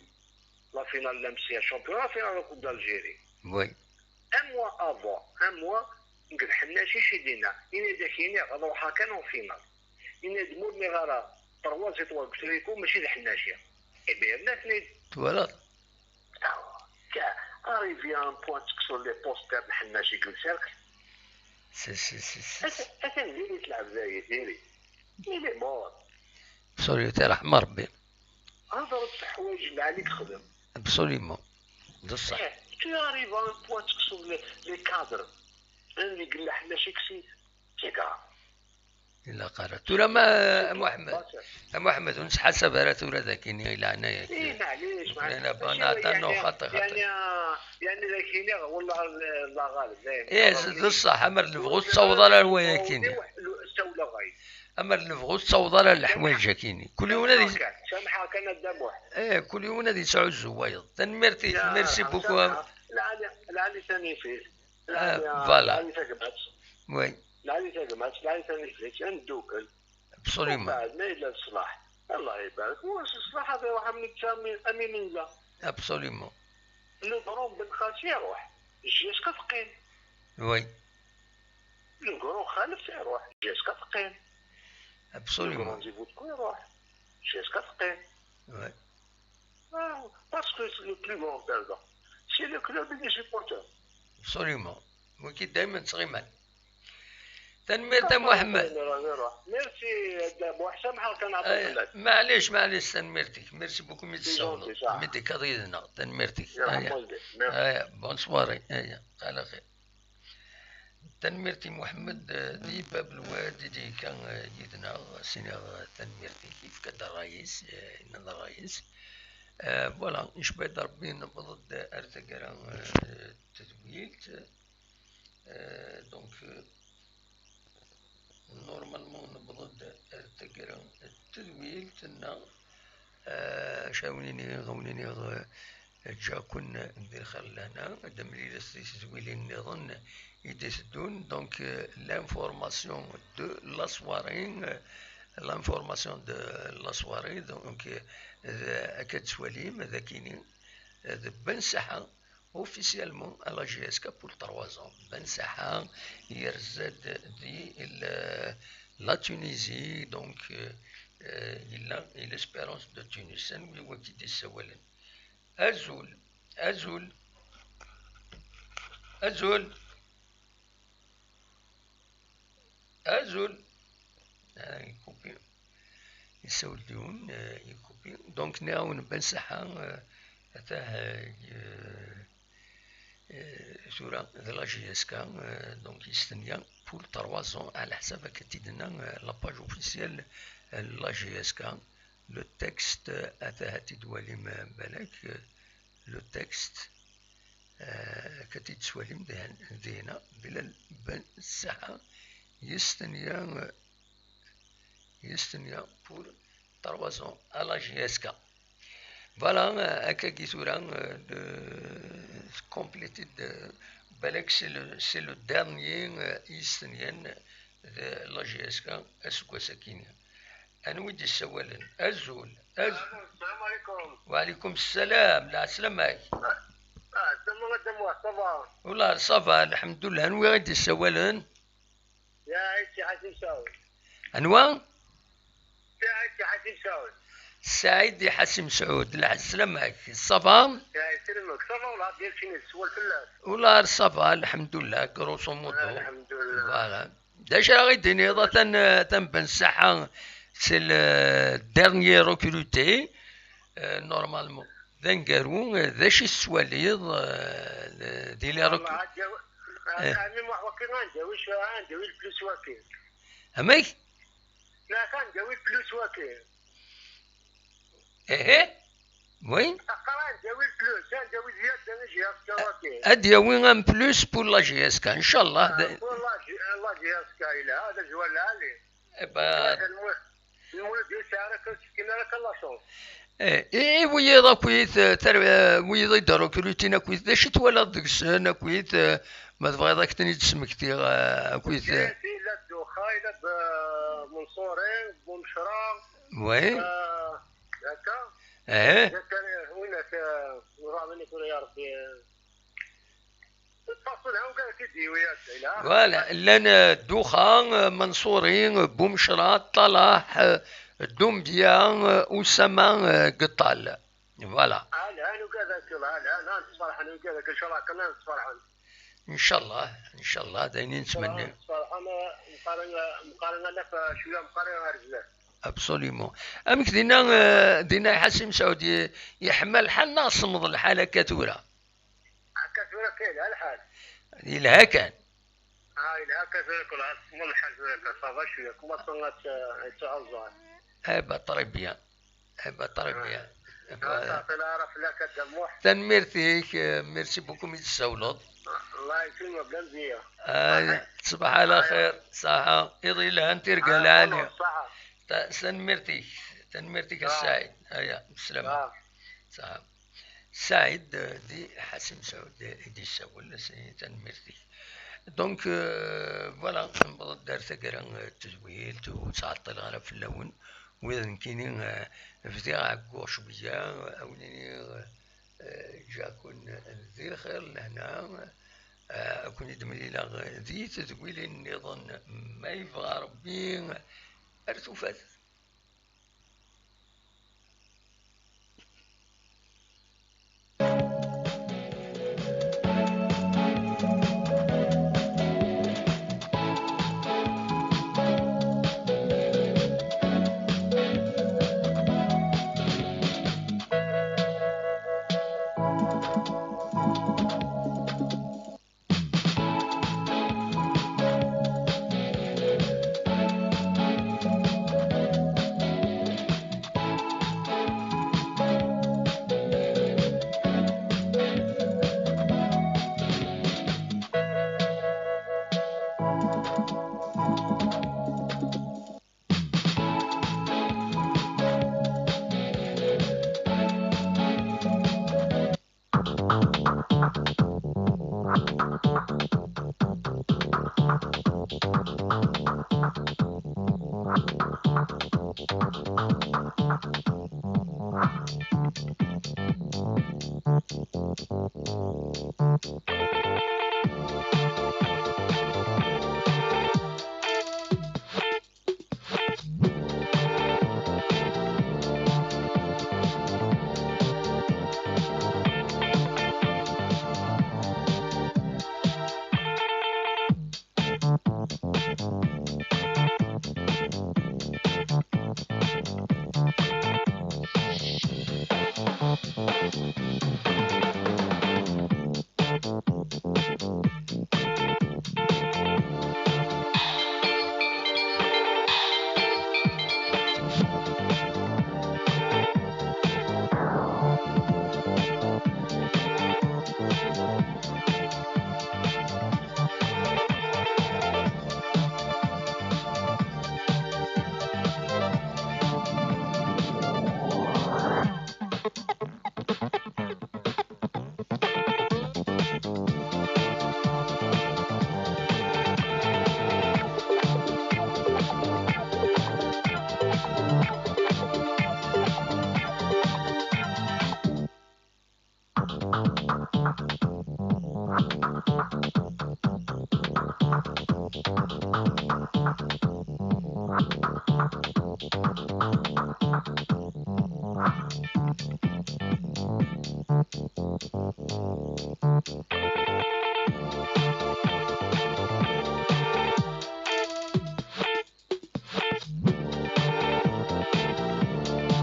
La finale de l'M C A championnat, la finale de la Coupe d'Algérie. Oui. Un mois avant, un mois, nekk d Ḥennaci, aci d-yenna, yenna-d akini ad ruḥeɣ kan en finale. Yenna-d ma ur nniɣ ara trois étoiles deg utriku, mačči d Ḥennaci. Eh bien, yerna-ten-id. Twalaḍ. Arrivé à un point, sur les posters de Ḥennaci deg le cercle. C'est, c'est, c'est, c'est. Atan, atan diri-t lɛebd-agi, diri. Il est mort. Absolument, tirḥem Rebbi. Hḍer-d s ḥwayeǧ lɛali yexdem. Absolument. D ṣṣeḥ. Eh, tu arrives à un point, sur les, les cadres. Anda yella Ḥennaci, c'est grave. Ilaq ara. Tura ma, a Muḥemmed. A Muḥemmed, ur nettḥasab ara tura d akini i leɛnaya-k. Eh, maɛlic, maɛlic. Tura bon, attends, non, xaṭi, xaṭi. Yani, yani d akini, wallah, Allah ɣaleb, dayen. Eh, d ṣṣeḥ, amer d lebɣi ur tettaweḍ ara lway akini. Amer d lebɣi ur tettaweḍ ara leḥwayeǧ akini. Kul yiwen ad is- Samḥa kan a Dda Muḥ. Eh, kul yiwen ad yesɛuzzu wayeḍ. Tanemmirt-ik, merci beaucoup. Lɛali, lɛali tanifit. Ah, voilà. Lɛali tagmat. Oui. Lɛali tagmat, lɛali tanifit. Ad neddukel. Absolument. Mbeɛd ma yella leṣlaḥ, Allah ibarek. Ur s leṣlaḥ ad iruḥ am netta, am imenza. Absolument. Le grand Ben Xalti iruḥ. Jusqu'à teqqim. Oui. Le grand Xalef iruḥ. Jusqu'à teqqim. Le Absolument. grand Zibutko iruḥ. Jusqu'à teqqim. Oui. Ah, parce que le plus grand perdant, c'est le club et les supporters. Absolument. Wiki daymen ttɣiman. Tanemmirt a Muḥemmed. Merci a Dda Muḥ, samḥeɣ kan ɛṭuɣ Eh, fell-ak. Maɛlic, maɛlic, tanemmirt-ik. Merci beaucoup mi d-tessawleḍ. Gentil, ça. Mi d-tekkaḍ yid-neɣ. Tanemmirt-ik. Yerḥem Aya. walidek. Merci. Aya, bonne soirée. Aya, ala xir. Tanemmirt i Muḥemmed, eh, di Bab Lwad i d-yekka, eh, yid-neɣ, s-iniɣ, eh, tanemmirt-ik, yefka-d ṛṛay-is, eh, yenna-d ṛṛay-is. Eh, voilà, ncebba-d Ṛebbi, newweḍ-d ar taggara, eh, n tedwilt. Eh, donc, eh, normalement, newweḍ-d ar taggara n tedwilt, neɣ, eh, acu ara wen-iniɣ, ad wen-iniɣ, eh, Ǧǧiɣ-ken di lxir lehna, ad d-temlilet di tedwilin nniḍen i d-iteddun. Donc, euh, l'information de la soirée, euh, l'information de la soirée, donc, euh, d-, akka d-tettwalim, d akini, euh, d Ben Saḥa, officiellement à la J S K pour trois ans. Ben Saḥa yerza-d di l-, la Tunisie, donc, euh, euh, yella i l'Espérance de Tunis. Anwi wagi d-yessawalen? Azul, azul, azul, azul. Ah, yekupi. Yessawel-d yiwen, eh, yekupi. Donc, nniɣ-awen Ben Saḥa, eh, atah, eh, eh, tura d la J S K, eh, donc, yestenya pour trois ans, ɛla ḥsab akka d-tenna, eh, la page officielle, eh, n la J S K. Le texte, atah ad t-id-twalim, eh, balak, eh, le texte, eh, akka ad t-id-twalim dihen-, dihna, Bilal Ben Saḥa yestenya, eh, yestenya pour trois ans à la J S K. Voilà, euh, akkagi tura, euh, de compléter de, balak c'est le, c'est le dernier, euh, i yestenyan de la J S K aseggas-agi-nni. Anwi d-yessawalen? Azul, azul. Salam alaikum. Wa alaikum salam, lɛeslama-k. Ah, salam alaikum, ça va? Wallah, ça va, alḥemdulillah. Anwi i d-yessawalen? Ya, c'est Hassim Saoud. Anwa? C'est Hassim Saoud. Saɛid i Ḥasim Saɛud, lɛeslama-k, ça va? Saɛid, selmek, ça va, wala bien fini, swal fell-as. Wala ça va, lḥemdullah, grosso modo. Lḥemdullah. Voilà. D acu ara ɣ-d-tiniḍ, atan, atan Ben Saḥa, c'est le dernier recruté, euh, normalement. D aneggaru, euh, d acu i tettwaliḍ, euh, di les recrutés? Ɛemmi Muḥ, waki ad njawi cwiya, ad njawi le plus waki. Amek? Neɣ ad njawi le plus waki. Ehe. Oui. Aql-aɣ ad njawi le plus, ad njawi zzyada n J S K waki. Ad d-yawi un plus pour la J S K, inchallah. Ah, pour la J-, la J S K, yelha, d azwar lɛali. Eh ben, lmulud yesɛa ara kan, tefkin ara kan la chance. Eh, i, i wiyiḍ akkit, eh, tar-, eh, wiyiḍ i d-rekrutin akkit, d acu i twalaḍ deg-sen akkit, eh, ma tebɣiḍ ad k-ten-id-smektiɣ, eh, akkit, eh? Yes, yella Dduxa, yella B-, Menṣuri, Bumecra. Oui. Eh, akka. Eh. Zakariya, win akka, ur ɛlamen tura ya Rebbi, eh, Voilà, llan, eh, Dduxa, eh, Menṣuri, eh, Bumecra, Ṭalaḥ, eh, Dumbya, eh, Usama, eh, Geṭṭal. Voilà. Ah, lhan ugadak, ah, lhan, ah, nessefreḥ ugadak, inchallah kan ad nessefreḥ. Inchallah, inchallah, d ayen i nettmenni. Nessefreḥ, meqqar, meqqar ad naf cwiya, meqqar ar zdat. Absolument. Amek dinna, eh, dinna Ḥasim Saɛudi, yeḥma lḥal neɣ semmeḍ lḥal akka tura? Akka tura kan yelha lḥal. Yelha kan. Ah, yelha akka tura, kul ɣas semmeḍ lḥal tura kan, ça va cwiya, commence ad t-, ad yettɛuẓẓer. Eh ben, très bien. Eh ben, très bien. Eh ben, ah, ça, c'est la raflaka de Muḥ. Tanemmirt-ik, euh, merci beaucoup mi d-tsawleḍ. Allah yesselmek, bla mzeyya. Ah, تصبح على خير, ṣaḥa. Iḍ yelhan, tirga lɛali. Ta-, tanemmirt-ik, tanemmirt-ik a Saɛid. Aya, bslama. Ṣaḥa. Saɛid, eh, di Ḥasim Saɛud, eh, i d-yessawel, s-, tanemmirt-ik. Donc, euh, voilà, newweḍ-d ar taggara, eh, n tedwilt, ur ttɛeṭṭileɣ ara fell-awen. Wid nekkini, eh, bdiɣ ɛegguɣ cwiya, a wen-iniɣ, eh, ǧǧiɣ-ken di lxir, lehna, eh, a ken-id-mlileɣ di tedwilin nniḍen, ma yebɣa Rebbi, ar tufat.